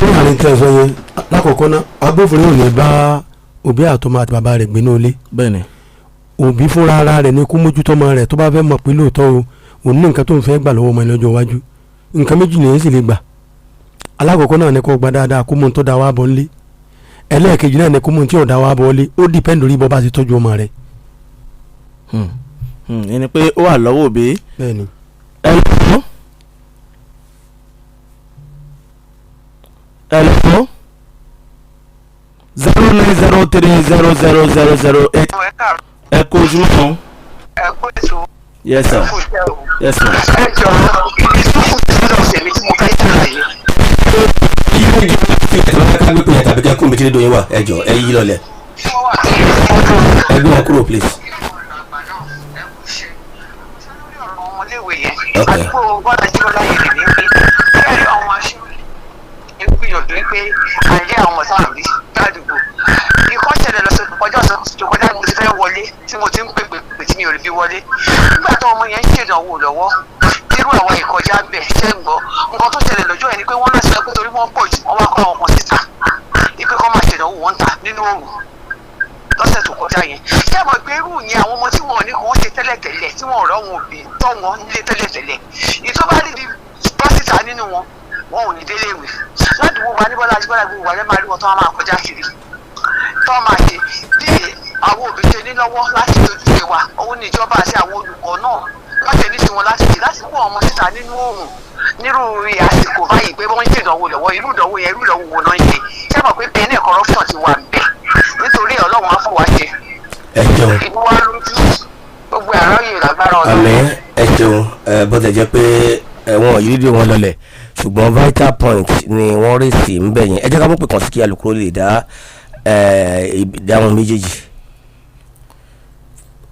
ní àárín tẹ́ ẹ sọ yẹn, lákọ̀ọ́kọ́ náà, agbófinró ò ní bá òbí àtọmọ àti bàbá rẹ̀ gbénú ilé. Bẹ́ẹ̀ni. Òbí fúnra ara rẹ̀ ní kó mójútó ọmọ rẹ̀. Tó bá fẹ́ mọ̀ pé lóòótọ́ o, òun ní nǹkan tó ń fẹ́ gbà lọ́wọ́ ọmọ ẹ̀ lọ́jọ́ iwájú, nǹkan méjì nìyẹn sì lè gbà. Alákọ̀ọ́kọ́ náà ni kó gba dáadáa, kó mú un tó da wá bọ̀ ńlé. Ẹlẹ́ẹ̀kejì náà ni kó mú un tí ò da wá bọ̀ ńlé. Ó depend lórí bọ́ bá ti tọ́jú ọmọ rẹ̀. Ẹni pé ó wà lọ́wọ́ òbí. Bẹ́ẹ̀ni. Hello. Hello. 090300008. Ẹ káàárọ̀. Ẹ kú ojúmọ́. Ẹ kú ètò. Yes sir. Ẹ kú iṣẹ́ o. Yes sir. Ẹ jọ, ibi tó kù sí lọ́dọ̀ tèmi tí mo fẹ́ ṣàlàyé. Ẹ gbé pè yẹn tàbí kẹ́ kó mi tí rédíò yín wà, ẹ jọ, ẹ yí lọlẹ̀. Wọ́n wà Ẹ gbé wọn kúrò, please. Ẹ kú iṣẹ́. Ṣé lórí ọ̀rọ̀ ọmọléèwé yẹn? Ok. Àdúgbò Bọ́lá Jíbọ́lá yìí lèmi ń gbé. Bẹ́ẹ̀ àwọn aṣọ ń gbìyànjú pé àìrí àwọn ọ̀tá rí ládùúgbò. Ikọ́ ṣẹlẹ̀ lọ́sẹ̀ tó kọjá, ọ̀sẹ̀ tó kọjá ni mo ti fẹ́ wọlé tí mo ti ń pè pè pè tí mi ò rí bí wọlé. Nígbà tó ọmọ yẹn ń ṣèdánwò lọ́wọ́, irú àwọn ìkọjá bẹ̀ ṣe ń gbọ́. Nǹkan tó ṣẹlẹ̀ lọ́jọ́ yẹn ni pé wọ́n lọ sí pé torí wọ́n pọ̀ jù, wọ́n wá kọ́ àwọn kan síta. Ipe kọ́ máa ṣèdánwò wọ́n ń ta nínú òòrùn lọ́sẹ̀ tó kọjá yẹn. Ṣé ẹ mọ̀ pé irú yẹn, àwọn ọmọ tí wọn ò ní kò ń ṣe tẹ́lẹ̀tẹ́lẹ̀, tí wọn ò rọ́ wọn òbí tọ́ wọn nílé tẹ́lẹ̀tẹ́lẹ̀, ìtọ́ bá rí di bọ́ síta nínú wọn, wọn ò ní délé ìwé. Gbogbo wa ní Bọ́lá Ajíbọ́lá, gbogbo wa lẹ́ máa rí wọn tó wọn máa kọjá kiri tó máa ṣe bí àwọn òbí ṣe ní lọ́wọ́ láti tójú wa. Òun ní ìjọba àti àwọn olùkọ́ náà láti ní tiwọn láti ṣe láti kó ọmọ síta nínú oòrùn nírú àsìkò báyìí pé wọ́n ń ṣe ìdánwò lọ́wọ́. Irú ìdánwò yẹn, irú ìdánwò wo náà ń ṣe? Ṣé mọ̀ pé bẹ́ẹ̀ ní corruption ti wà bẹ́ẹ̀? Nítorí Ọlọ́run á fún wa ṣe. Ẹ ṣeun. Ìlú wa lójú gbogbo àárọ̀ yìí lágbára Ọlọ́run. Àmín, ẹ ṣeun. Ẹ bó tẹ̀ jẹ́ pé ẹ̀wọ̀n yìí rí wọn lọlẹ̀, ṣùgbọ́n vital point ni wọ́n rí sí ń bẹ̀ yẹn. Ẹ jẹ́ ká mú pé kàn sí kí alukoro lè dá ìdáhùn méjèèjì.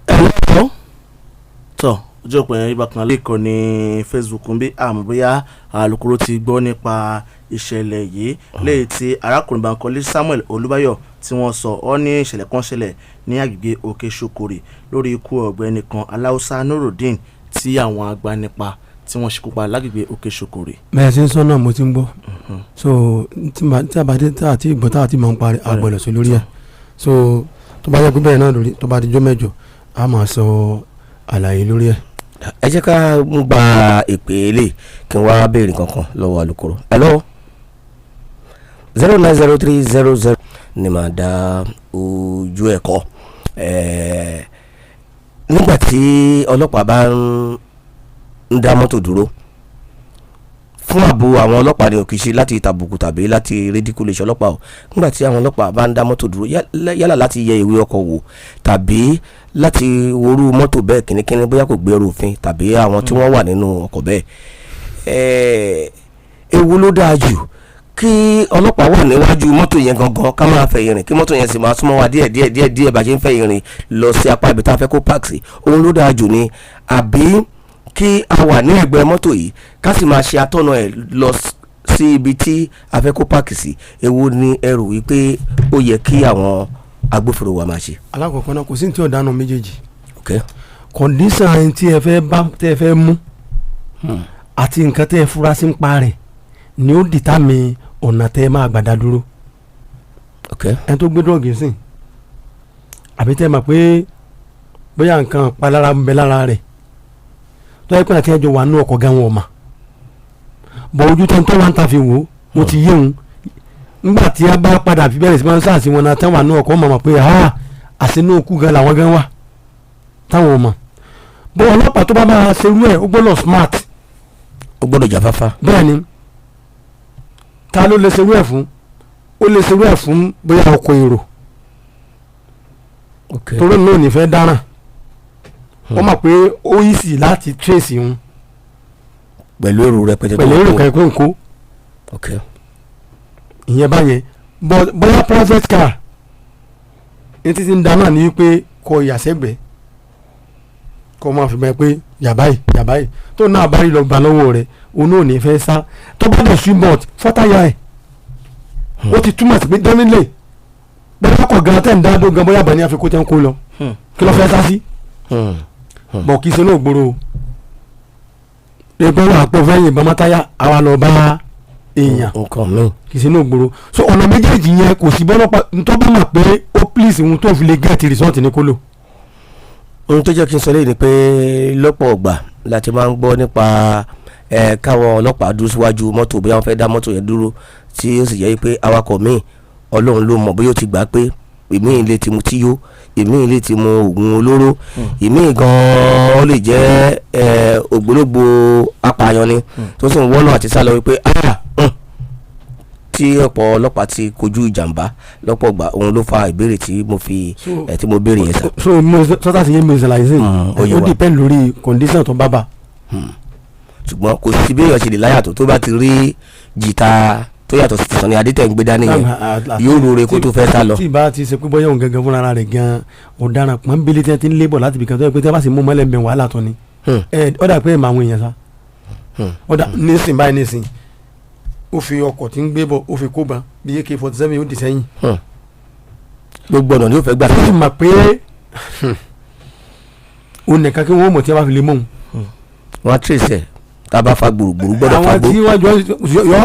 Hello? Tọ ojú òpó yẹn ibà kan lẹ́kọ̀ọ́ ní Facebook ń bí àmọ́ bóyá alukoro ti gbọ́ nípa ìṣẹ̀lẹ̀ yìí léyìí tí arákùnrin Bankole Samuel Olúbáyọ̀ tí wọ́n sọ ọ́ ní ìṣẹ̀lẹ̀ kan ṣẹlẹ̀ ní agbègbè Òkè Ṣokòrè lórí ikú ọ̀gbẹ́ni kan, Aláùsá Nurudeen, tí àwọn agbanipa tí wọ́n ṣekú pa lágbègbè Òkè Ṣokòrè. Bẹ́ẹ̀ ṣe ń sọ náà mo ti ń gbọ́. So tí a bá dé tá a ti gbọ́, tá a ti mọ̀ ń parí àgbọ̀dọ̀ sọ lórí ẹ̀. So tó bá yẹ pé bẹ́ẹ̀ náà lórí, tó bá di jọ́ mẹ́jọ, a máa sọ àlàyé lórí ẹ̀. Ẹ jẹ́ ká ń gba ìpè lè kí n wá béèrè kankan lọ́wọ́ alukoro. Hello, 090300 ni màá dá ojú ẹ̀ kọ́. Nígbà tí ọlọ́pàá bá ń dá mọ́tò dúró fún ààbò àwọn ọlọ́pàá ni, ò kì í ṣe láti tàbùkù tàbí láti ridicule iṣẹ́ ọlọ́pàá o. Nígbà tí àwọn ọlọ́pàá bá ń dá mọ́tò dúró, yálà láti yẹ ìwé ọkọ̀ wò tàbí láti worú mọ́tò bẹ́ẹ̀ kínníkínní bóyá kò gbé ẹrù òfin tàbí àwọn tí wọ́n wà nínú ọkọ̀ bẹ́ẹ̀, ewu ló dáa jù? Kí ọlọ́pàá wà níwájú mọ́tò yẹn gangan, ká máa fẹ̀yìn rìn, kí mọ́tò yẹn sì máa súnmọ́ wa díẹ̀ díẹ̀ díẹ̀ díẹ̀ bá ṣe ń fẹ̀yìn rìn lọ sí apá ibi tá a fẹ́ kó park sí, òun ló dáa jù ni, àbí kí a wà ní ẹ̀gbẹ́ mọ́tò yìí, ká sì máa ṣe atọ́nà ẹ̀ lọ sí ibi tí a fẹ́ kó park sí? Èwo ni ẹ rò wípé ó yẹ kí àwọn agbófinró wa máa ṣe? Alákọ̀ọ́kọ́ náà, kò sí ní tí ọ̀daràn méjèèjì. Ok. Condition ẹni tí ẹ fẹ́ bá, tẹ́ ẹ fẹ́ mú àti nǹkan tẹ́ ẹ fura sí ń pa rẹ̀ ni ó determine ọ̀nà tẹ́ ẹ máa gbàdá dúró. Ẹni tó gbé drug sìn, àbí tẹ́ ẹ mọ̀ pé bóyá nǹkan palára ń bẹ lára rẹ̀, tó yẹ pé àti ẹjọ́ wà nínú ọkọ̀ gan wọn ò mà bọ̀, ojú tó ń tọ́ wá ń ta fi wò ó, mo ti yé òun. Nígbà tí a bá padà fi bẹ̀rẹ̀ sí máa ń sáàsì wọn náà tán wà nínú ọkọ̀, wọn mọ̀ pé ha, àṣínú òkú gan làwọn gan wà táwọn ò mọ̀. Bó ọlọ́pàá tó bá máa ṣerú ẹ̀, ó gbọ́dọ̀ smart. Ó gbọ́dọ̀ jáfáfá. Bẹ́ẹ̀ ni. Ta ló lè ṣerú ẹ̀ fún? Ó lè ṣerú ẹ̀ fún bóyá ọkọ̀ èrò, torí náà ò ní fẹ́ dáràn, ó mọ̀ pé ó easy láti trace òun. Pẹ̀lú èrò rẹpẹtẹ tó pẹ̀lú èrò kó. kan kó nǹkó. Ìyẹn báyẹn. Bóyá private car ní títí ń dáná ní wípé kọ ìyàsẹ́gbẹ̀ẹ́, kọ́ máa fi bẹ́ẹ̀ pé yàbá yìí, yàbá yìí, tó náà bá rí lọ gbà lọ́wọ́ rẹ̀, òun náà ò ní fẹ́ sá. Tó bá dẹ̀ swim fọ́táyà ẹ̀, ó ti túmọ̀ sí pé definitely bóyá kọ̀ gan tẹ̀ ń dá dó gan, bóyá bàní àfikún tẹ̀ ń kó lọ, kí ló fẹ́ sá sí? Bọ̀ kì í ṣe náà gbòòrò o. Ẹgbẹ́ wà pọ̀ fẹ́ yìnbọn mọ́táyà, àwa lọ bá èèyàn. Nǹkan míì. Kì í ṣe náà gbòòrò. So ọ̀nà méjèèjì yẹn, kò sí bọ́lọ́pàá ntọ́ bá mọ̀ pé ó please òun tó fi lè get result ní kólò. Ohun tó jẹ́ kí n sọ léyìí ni pé lọ́pọ̀ ọgbà láti máa ń gbọ́ nípa ẹ káwọn ọlọ́pàá dúró síwájú mọ́tò, bóyá wọ́n fẹ́ dá mọ́tò yẹn dúró, tí ó sì jẹ́ pé awakọ̀ míì, Ọlọ́run ló mọ̀ bóyá ó ti gbà pé ìmíì lè ti mu tí yó, ìmíì lè ti mu oògùn olóró, ìmíì gan-an ó lè jẹ́ ògbólógbò apààyàn ni tó sì ń wọ́nà àti sálọ, wípé ah, tí ọ̀pọ̀ ọlọ́pàá ti kojú ìjàmbá lọ́pọ̀ ọgbà. Òun ló fa ìbéèrè tí mo fi ẹ tí mo béèrè yẹn sá. So mo sọta sí yé mi ṣàlàyé sí. Ó yé ó wa. Depend lórí condition tó bá bá. Ṣùgbọ́n kò sí bí èèyàn ṣe lè láyà tó tó bá ti rí jìtá tó yàtọ̀ sí tìsán ní adé tẹ̀ ń gbé dání yẹn, yóò rore kó tó fẹ́ sá lọ. Tí ìbá ti ṣe pé bóyá òun gangan fúnra rẹ̀ gan ọ̀daràn pọ́nbélé tí wọ́n ti ń lébọ̀ láti ibìkan tó yẹ pé tí wọ́n bá sì mú mọ́lẹ̀ ń bẹ̀, wàhálà tó ni. Ẹ ó dà pé ẹ̀ máa àwọn èèyàn sá. Ó dà nísìn báyìí, nísìn ó fi ọkọ̀ tí ń gbé bọ̀, ó fi kó ban bí AK-47, ó dì sẹ́yìn. Gbogbo ọ̀nà ni ó fẹ́ gbà. Ó sì mọ̀ pé òun nìkan kí wọ́n mọ̀ tí wọ́n bá fi lè mọ̀ òun. Wọ́n á trace ẹ̀, tá a bá fa gbùrùgbùrù gbọ́dọ̀ fa Àwọn gbó. tí wọ́n jọ yọ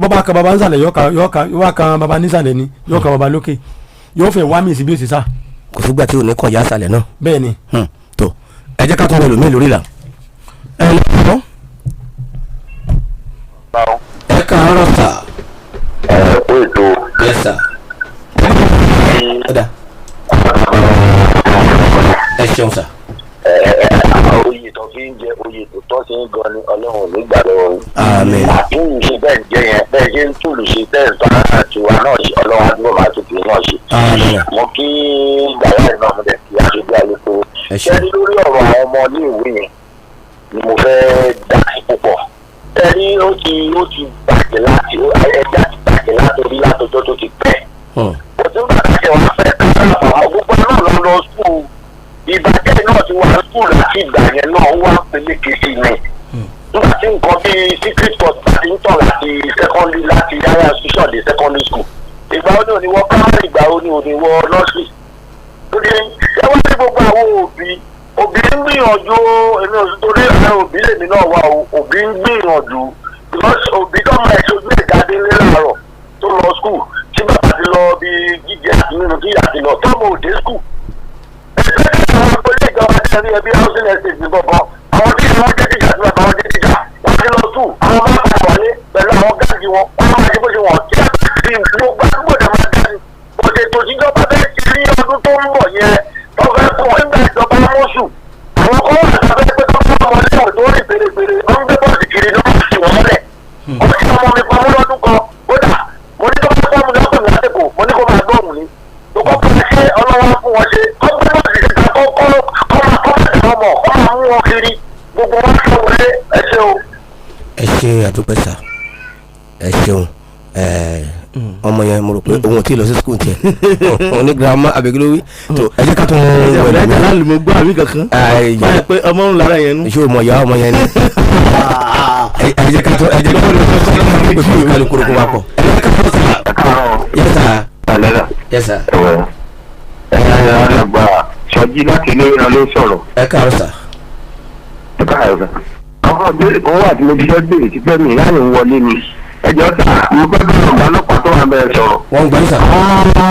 bọ́bá kan baba nísàlẹ̀, yọ kan yọ kan yọ kan baba nísàlẹ̀ ni, yọ kan baba lókè, yọ fẹ́ wá mi sí bí ó sì sá. Kò sígbà tí ò ní kàn yá sàlẹ̀ náà. Bẹ́ẹ̀ ni. Tó ẹ jẹ́ ká tún wọlé mi lórí ìlà. Ẹ lọ́wọ́. Ẹ káàárọ̀ sà. Ẹ Yes sir. Ọ̀dà, ẹ ṣeun sir. Oyè tó fi ń jẹ, oyè tó tọ́ sí ń gan ni Ọlọ́run ò ní gbà lọ́wọ́ yín. Àmín. Àtúnyìn ṣe bẹ́ẹ̀ ń jẹ yẹn, bẹ́ẹ̀ ṣe ń tùlù ṣe, bẹ́ẹ̀ ń bá àtiwá náà ṣe, Ọlọ́run àdúgbò máa tètè náà ṣe. Àmín. Mo kí gbàrà ìnáwó, mo dẹ̀ kí aṣojú alukoro. Ẹ ṣeun. Ṣé lórí ọ̀rọ̀ àwọn ọmọ iléèwé yẹn ni mo fẹ́ dá sí púpọ̀. Ẹni ó ti bàjẹ́ láti ẹja ti bàjẹ́ látòrí látọjọ́ tó ti pẹ́. Òtún bàtà ṣe wàá fẹ́ kára àwọn gbogbo náà lọ lọ school. Ìbàjẹ́ náà ti wà school láti ìgbà yẹn náà, ó wá peléke sí ni. Nígbà tí nǹkan bíi secret course bá ti ń tàn láti secondary, láti higher institution dé secondary school. Ìgbà wo ni ò ní wọ primary, ìgbà wo ni ò ní wọ nursery? Torí ẹ wá sí gbogbo àwọn òbí, òbí ń gbìyànjú o. Èmi ò sí torí àwọn òbí lèmi náà wà o. Òbí ń gbìyànjú because òbí tó máa ṣojú ìjáde ńlẹ́ láàárọ̀ tó lọ school, tí bàbá ti lọ bí jíjẹ àti mímu, tí ìyá ti lọ, tọ́mọ òde school. Ẹgbẹ́ tí àwọn agboolé ìjọba tẹ̀ ní ẹbí housing estate ní gbọ̀ngàn, àwọn tí wọ́n jẹ́ tíjà tí bàbá wọn jẹ́ tíjà, wọ́n ti lọ school, àwọn máa padà wálé pẹ̀lú àwọn gáàgì wọn, wọ́n máa ṣe bó ṣe wọ̀n tí gbogbo àdúgbò dẹ̀ máa dá ní. Bọ̀dẹ̀ tó tíjọba bẹ́ẹ̀ ti rí ọdún tó ń bọ̀ yẹn tó fẹ́ fún wọn nígbà ìjọba mọ́sù, àwọn kọ́ wà sábẹ́ pé tó fún ọmọ lẹ́wọ̀n tó rìn pèrèpèrè, wọ́n ń gbé bọ́ọ̀sì kiri lọ́wọ́ sí wọn mọ́lẹ̀. Ọmọ tí ọmọ mi pamọ́ lọ́dún kan, kódà mo ní tó bá fọ́ọ̀mù lọ́kùnrin lásìkò, mo ní kó máa gbọ́ọ̀mù ni tó kọ́ fún ṣe ọlọ́wọ́ fún wọn ṣe kọ́ gbé bọ́ọ̀sì síta, kọ́ kọ́ kọ́ máa kọ́ máa tẹ̀ ọmọ kọ́ máa mú wọn kiri, gbogbo wọn sọ wọlé. Ẹ ṣe o. Ẹ ṣe, àdúpẹ́ sà, ẹ ṣeun. Ẹ ọmọ yẹn, mo rò pé òun ò tí ì lọ sí school tiẹ̀, òun ní girama àbẹ̀gílówí tó. Ẹ jẹ́ ká tún Ẹ̀jẹ̀ wẹ̀lú ẹ̀jẹ̀ aláàlú, mo gbọ́ àmì kankan. Ẹ, Báyìí pé ọmọ ń lára yẹn nú. Ṣé o mọ̀ ìyá ọmọ yẹn ni? Ẹ jẹ́ ká tún, ẹ jẹ́ ká tún pé fún kálukú kó wa pọ̀. Ẹ jẹ́ ká tún sà. Yes sir. Yes sir. Ẹ alàgbà Sọjí láti ilé ìran ló sọ̀rọ̀. Ẹ káàárọ̀ sà. Ẹ káàárọ̀ sà. Àwọn ìbéèrè kan wà tí mo ti fẹ́ béèrè tí fẹ́mi láyé ń wọlé ni. Ẹ jọ sà, mo fẹ́ bá ọ̀gá ọlọ́pàá tó wà bẹ́ẹ̀ sọ̀rọ̀. Wọ́n ń gbọ́ yín sà.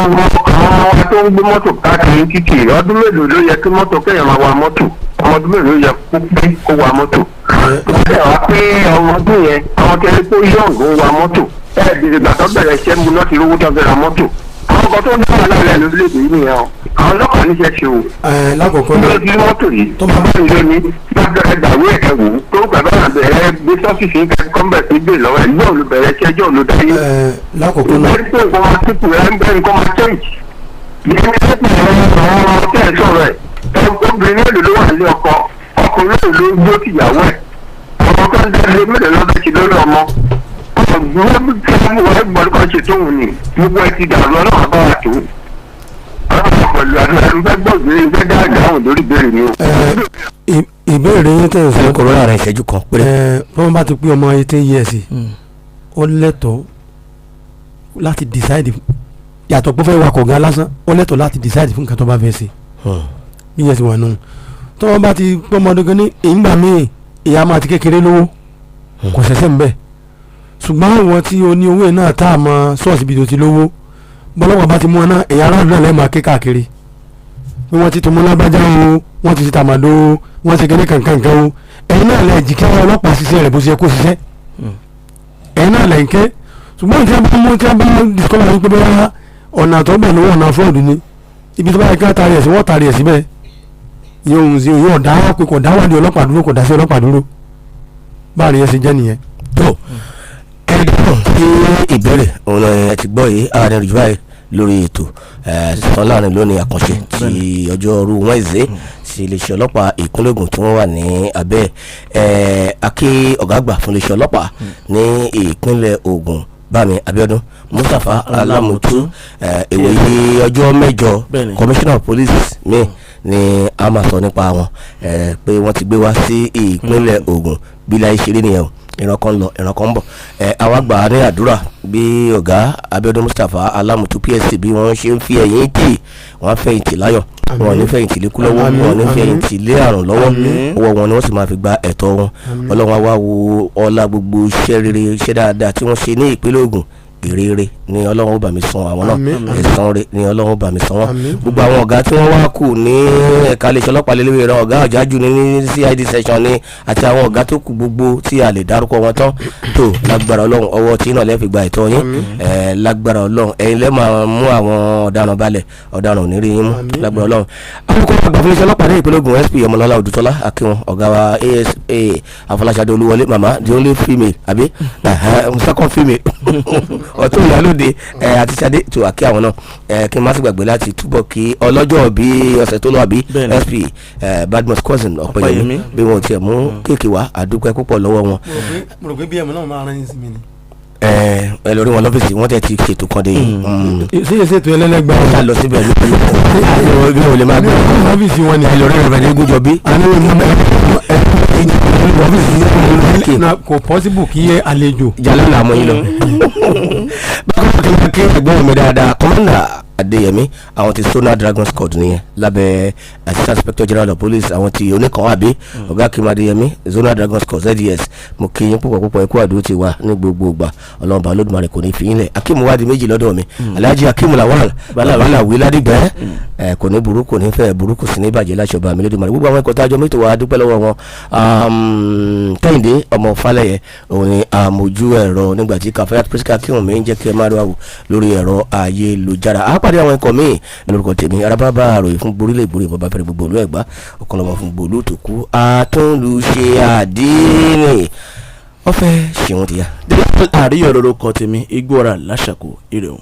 Àwọn tó ń gbé mọ́tò káàkiri títì, ọdún mélòó ló yẹ kí mọ́tò kéèyàn máa wa mọ́tò? Ọmọ ọdún mélòó ló yẹ kó pé kó wa mọ́tò? Ṣé wàá pé ọmọ ọdún yẹn, àwọn tẹ́lẹ̀ pé young ń wa mọ́tò, ẹ bèrè gbà tó bẹ̀rẹ̀ iṣẹ́ mu náà ti rówó tó fẹ́ ra mọ́tò. Àwọn kan tó ń dáhùn lábẹ́ lórílẹ̀‐èdè yìí nìyẹn o. Àwọn ọlọ́pàá níṣẹ́ ṣe o. Ẹ lákòókò Ló náà ti mọ́tò yìí tó máa tó ló ní lábẹ́rẹ́ gbàwé ẹ̀ wò ó tó gbàgbọ́ àbẹ̀rẹ̀ gbé sọ́fíìsì ń kẹ́ kọ́ńbẹ̀ sí gbé lọ́wọ́ ẹ̀ yóò ló bẹ̀rẹ̀ iṣẹ́ yóò ló dáyé. Ẹ lákòókò náà Ìgbẹ́ pé nǹkan máa tìkù ẹ̀ ń bẹ́ nǹkan máa change. Ìyẹn ní pé àwọn ọmọ tẹ́ ẹ̀ sọ̀rọ̀ ẹ̀, obìnrin mélòó ló wà ní ọkọ, ọkùnrin mélòó ló ń gbó tìyàwó ẹ̀, ọmọ tó ń dẹ́rẹ́ mélòó ló bẹ́ ti lórí ọmọ. Ọ̀gbọ́n tí wọ́n gbọ́dọ̀ kan ṣe tóun ni gbogbo ẹ ti dàrú. Ọlọ́run bá wà tó. Ọlọ́run pẹ̀lú àdúrà fẹ́ gbọ́ ìbéèrè, fẹ́ dá àdáhùn lórí ìbéèrè mi o. Ẹ ìbéèrè yín tẹ̀ ń sọ. Kòrónà rẹ̀, ìṣẹ́jú kan péré. Ẹ bí wọ́n bá ti pé ọmọ 18 years, ó lẹ́tọ̀ọ́ láti decide, yàtọ̀ pé ó fẹ́ wakọ̀ gan lásán, ó lẹ́tọ̀ọ́ láti decide fún nǹkan tó bá fẹ́ ṣe. Bí yẹn ti wà nù, tó wọ́n bá ti pé ọmọ ọdún kan ní ìgbà míì, ìyá máa ti kékeré lówó, kò ṣẹ̀ṣẹ̀ ń bẹ̀. Ṣùgbọ́n àwọn tí o ní owó yẹn náà, tá a mọ ṣọ́ọ̀ṣì bí tó ti lówó, bọ́lọ́wọ́ bá ti mú ọ náà, ẹ̀yà aráàlú náà lẹ́ẹ̀ máa ké káàkiri bí wọ́n ti tún mú lágbájá o, wọ́n ti ti tàmàdó o, wọ́n ti kéde kankankan o. Ẹ̀yin náà lẹ̀ jì kí àwọn ọlọ́pàá ṣiṣẹ́ rẹ̀ bó ṣe yẹ kó ṣiṣẹ́, ẹ̀yin náà lẹ̀ ń ké. Ṣùgbọ́n tí a bá mú, tí a bá discover wípé bóyá ọ̀nà tó bẹ̀ lówó, ọ̀nà fraud ni, ibi tó bá yẹ ká taari ẹ̀ sí, wọ́n taari ẹ̀ síbẹ̀. Yóò ń yóò dá pé kò dá wádìí ọlọ́pàá dúró, kò dá sí ọlọ́pàá dúró. Báàrin yẹn ṣe jẹ́ nìyẹn. Tó ẹ dáhùn sí ìbéèrè òun náà, ẹ ti gbọ́ yìí. Ààrẹ rẹ̀ báyìí lórí ètò sàn láàrin lónìí, àkànṣe ti ọjọ́rú Wednesday sí iléeṣẹ́ ọlọ́pàá ìpínlẹ̀ Ògùn tí wọ́n wà ní abẹ́ ẹ̀ akí ọ̀gá àgbà fún iléeṣẹ́ ọlọ́pàá ní ìpínlẹ̀ Ògùn, Bámi Abíọ́dún Mustapha Alamutu. Ìwòye ọjọ́ mẹ́jọ, commissioner of police mi ni a máa sọ nípa wọn pé wọ́n ti gbé wá sí ìpínlẹ̀ Ògùn. Bí láyé ṣeré nìyẹn o, ìran kan lọ, ìran kan ń bọ̀. Àwa gbà á ní àdúrà bí ọ̀gá Abíọ́dún Mustapha Alamutu PSC, bí wọ́n ṣe ń fi ẹ̀yìn tì, wọ́n á fẹ̀yìntì láyọ̀, wọn ò ní fẹ̀yìntì lé kú lọ́wọ́, wọn ò ní fẹ̀yìntì lé àrùn lọ́wọ́. Ọwọ́ wọn ni wọ́n sì máa fi gba ẹ̀tọ́ wọn. Ọlọ́run á wá wo ọlá gbogbo iṣẹ́ rere, iṣẹ́ dáadáa tí wọ́n ṣe ní ìpínlẹ̀ Ògùn. Èrè ni Ọlọ́run ó bá mi san àwọn náà. Àmín. Ẹ̀san rere ni Ọlọ́run ó bá mi san wọ́n. Àmín. Gbogbo àwọn ọ̀gá tí wọ́n wá kù ní ẹ̀ka iléeṣẹ́ ọlọ́pàá lélẹ́wẹ̀ rẹ, ọ̀gá ọ̀jájú ní CID section ní àti àwọn ọ̀gá tó kù gbogbo tí a lè dárúkọ wọn tán tó, lágbára Ọlọ́run, ọwọ́ tí náà lẹ́ẹ̀fi gba ẹ̀tọ́ yín. Lágbára Ọlọ́run, ẹ̀yin lẹ́ máa mú àwọn ọ̀daràn balẹ̀, ọ̀daràn ò ní rí yín mú. Àmín. Lágbára Ọlọ́run, alukoro àgbà fún iléeṣẹ́ ọlọ́pàá ní ìpínlẹ̀ Ògùn, SP Ọmọlọ́lá Odùtọ́lá, akínwọn ọ̀gá wa ASA Afọláṣadé Olúwọlé, mama the only female àbí second female ọ̀tún ìyálòde àti Ṣadé tó àkí àwọn náà. Kí n má sì gbàgbé láti túbọ̀ kí ọlọ́jọ́ bí ọ̀sẹ̀ tó lọ àbí SP Badmus Cousin Ọ̀pẹ̀yẹmí. Ọ̀pẹ̀yẹmí. Bí wọn ò tiẹ̀ mú kéèkì wá, àdúpẹ́ púpọ̀ lọ́wọ́ wọn. Mo rò pé bí ẹ̀mọ́ náà máa rán yín sí mi ni. Ẹ ẹ lórí wọn lọ́fíìsì, wọ́n tẹ̀ ti ṣètò kan dé yìí. Ṣé èsì ètò ẹlẹ́lẹ́gbà? Wọ́n lọ síbẹ̀ lórí bí wọn ò lè máa gbé ọ́fíìsì wọn ni. Ẹ lórí rẹ̀ ní gúnjọ bí. Ọ́fíìsì kò possible kí ẹ àlejò. Jalẹ́ là mú yín lọ. Bákan náà, kí n kí ẹ̀gbọ́n mi dáadáa, Commander Adéyẹmí, àwọn ti Sona Dragon Squad nìyẹn lábẹ́ Assistant Inspector General of Police, àwọn ti oníkan àbí ọ̀gá Kim Adéyẹmí, Zona Dragon Squad, ZDS. Mo kí yín púpọ̀ púpọ̀, ẹkú àdúró ti wà ní gbogbo ìgbà. Ọlọ́run bá Olódùmarè kò ní fi yín lẹ̀. Akim wádìí méjì lọ́dọ̀ mi, Alhaji Akim Lawal Balawí Ládìgbẹ́, ẹ kò ní burú, kò ní fẹ́ burú, kò sí ní bàjẹ́ láṣọ bá mi Olódùmarè. Gbogbo àwọn ẹ̀kọ́ tá a jọ mẹ́tò wa, dúpẹ́ lọ́wọ́ wọn. Kẹ́hìndé ọmọ Falẹ́yẹ òun ni àmójú ẹ̀rọ nígbà tí Kafayat Priska kírun mi ń jẹ́ kí ẹ máa rí wa wò lórí ẹ̀rọ ayélujára. A pàdé àwọn ikọ̀ míì lórúkọ tèmi, arábábá àròyìn fún gborílẹ̀ ìgbórí ìbọn bá fẹ́rẹ̀ gbogbo olú Ẹ̀gbá, ọ̀kanlọ́mọ fún gbòòlù tó kú, àtúnlùṣe àdínì ọ̀fẹ́ ṣéun ti yá. Àríyọ̀ lórúkọ tèmi, igbó ọ̀rà láṣàkó, ire o.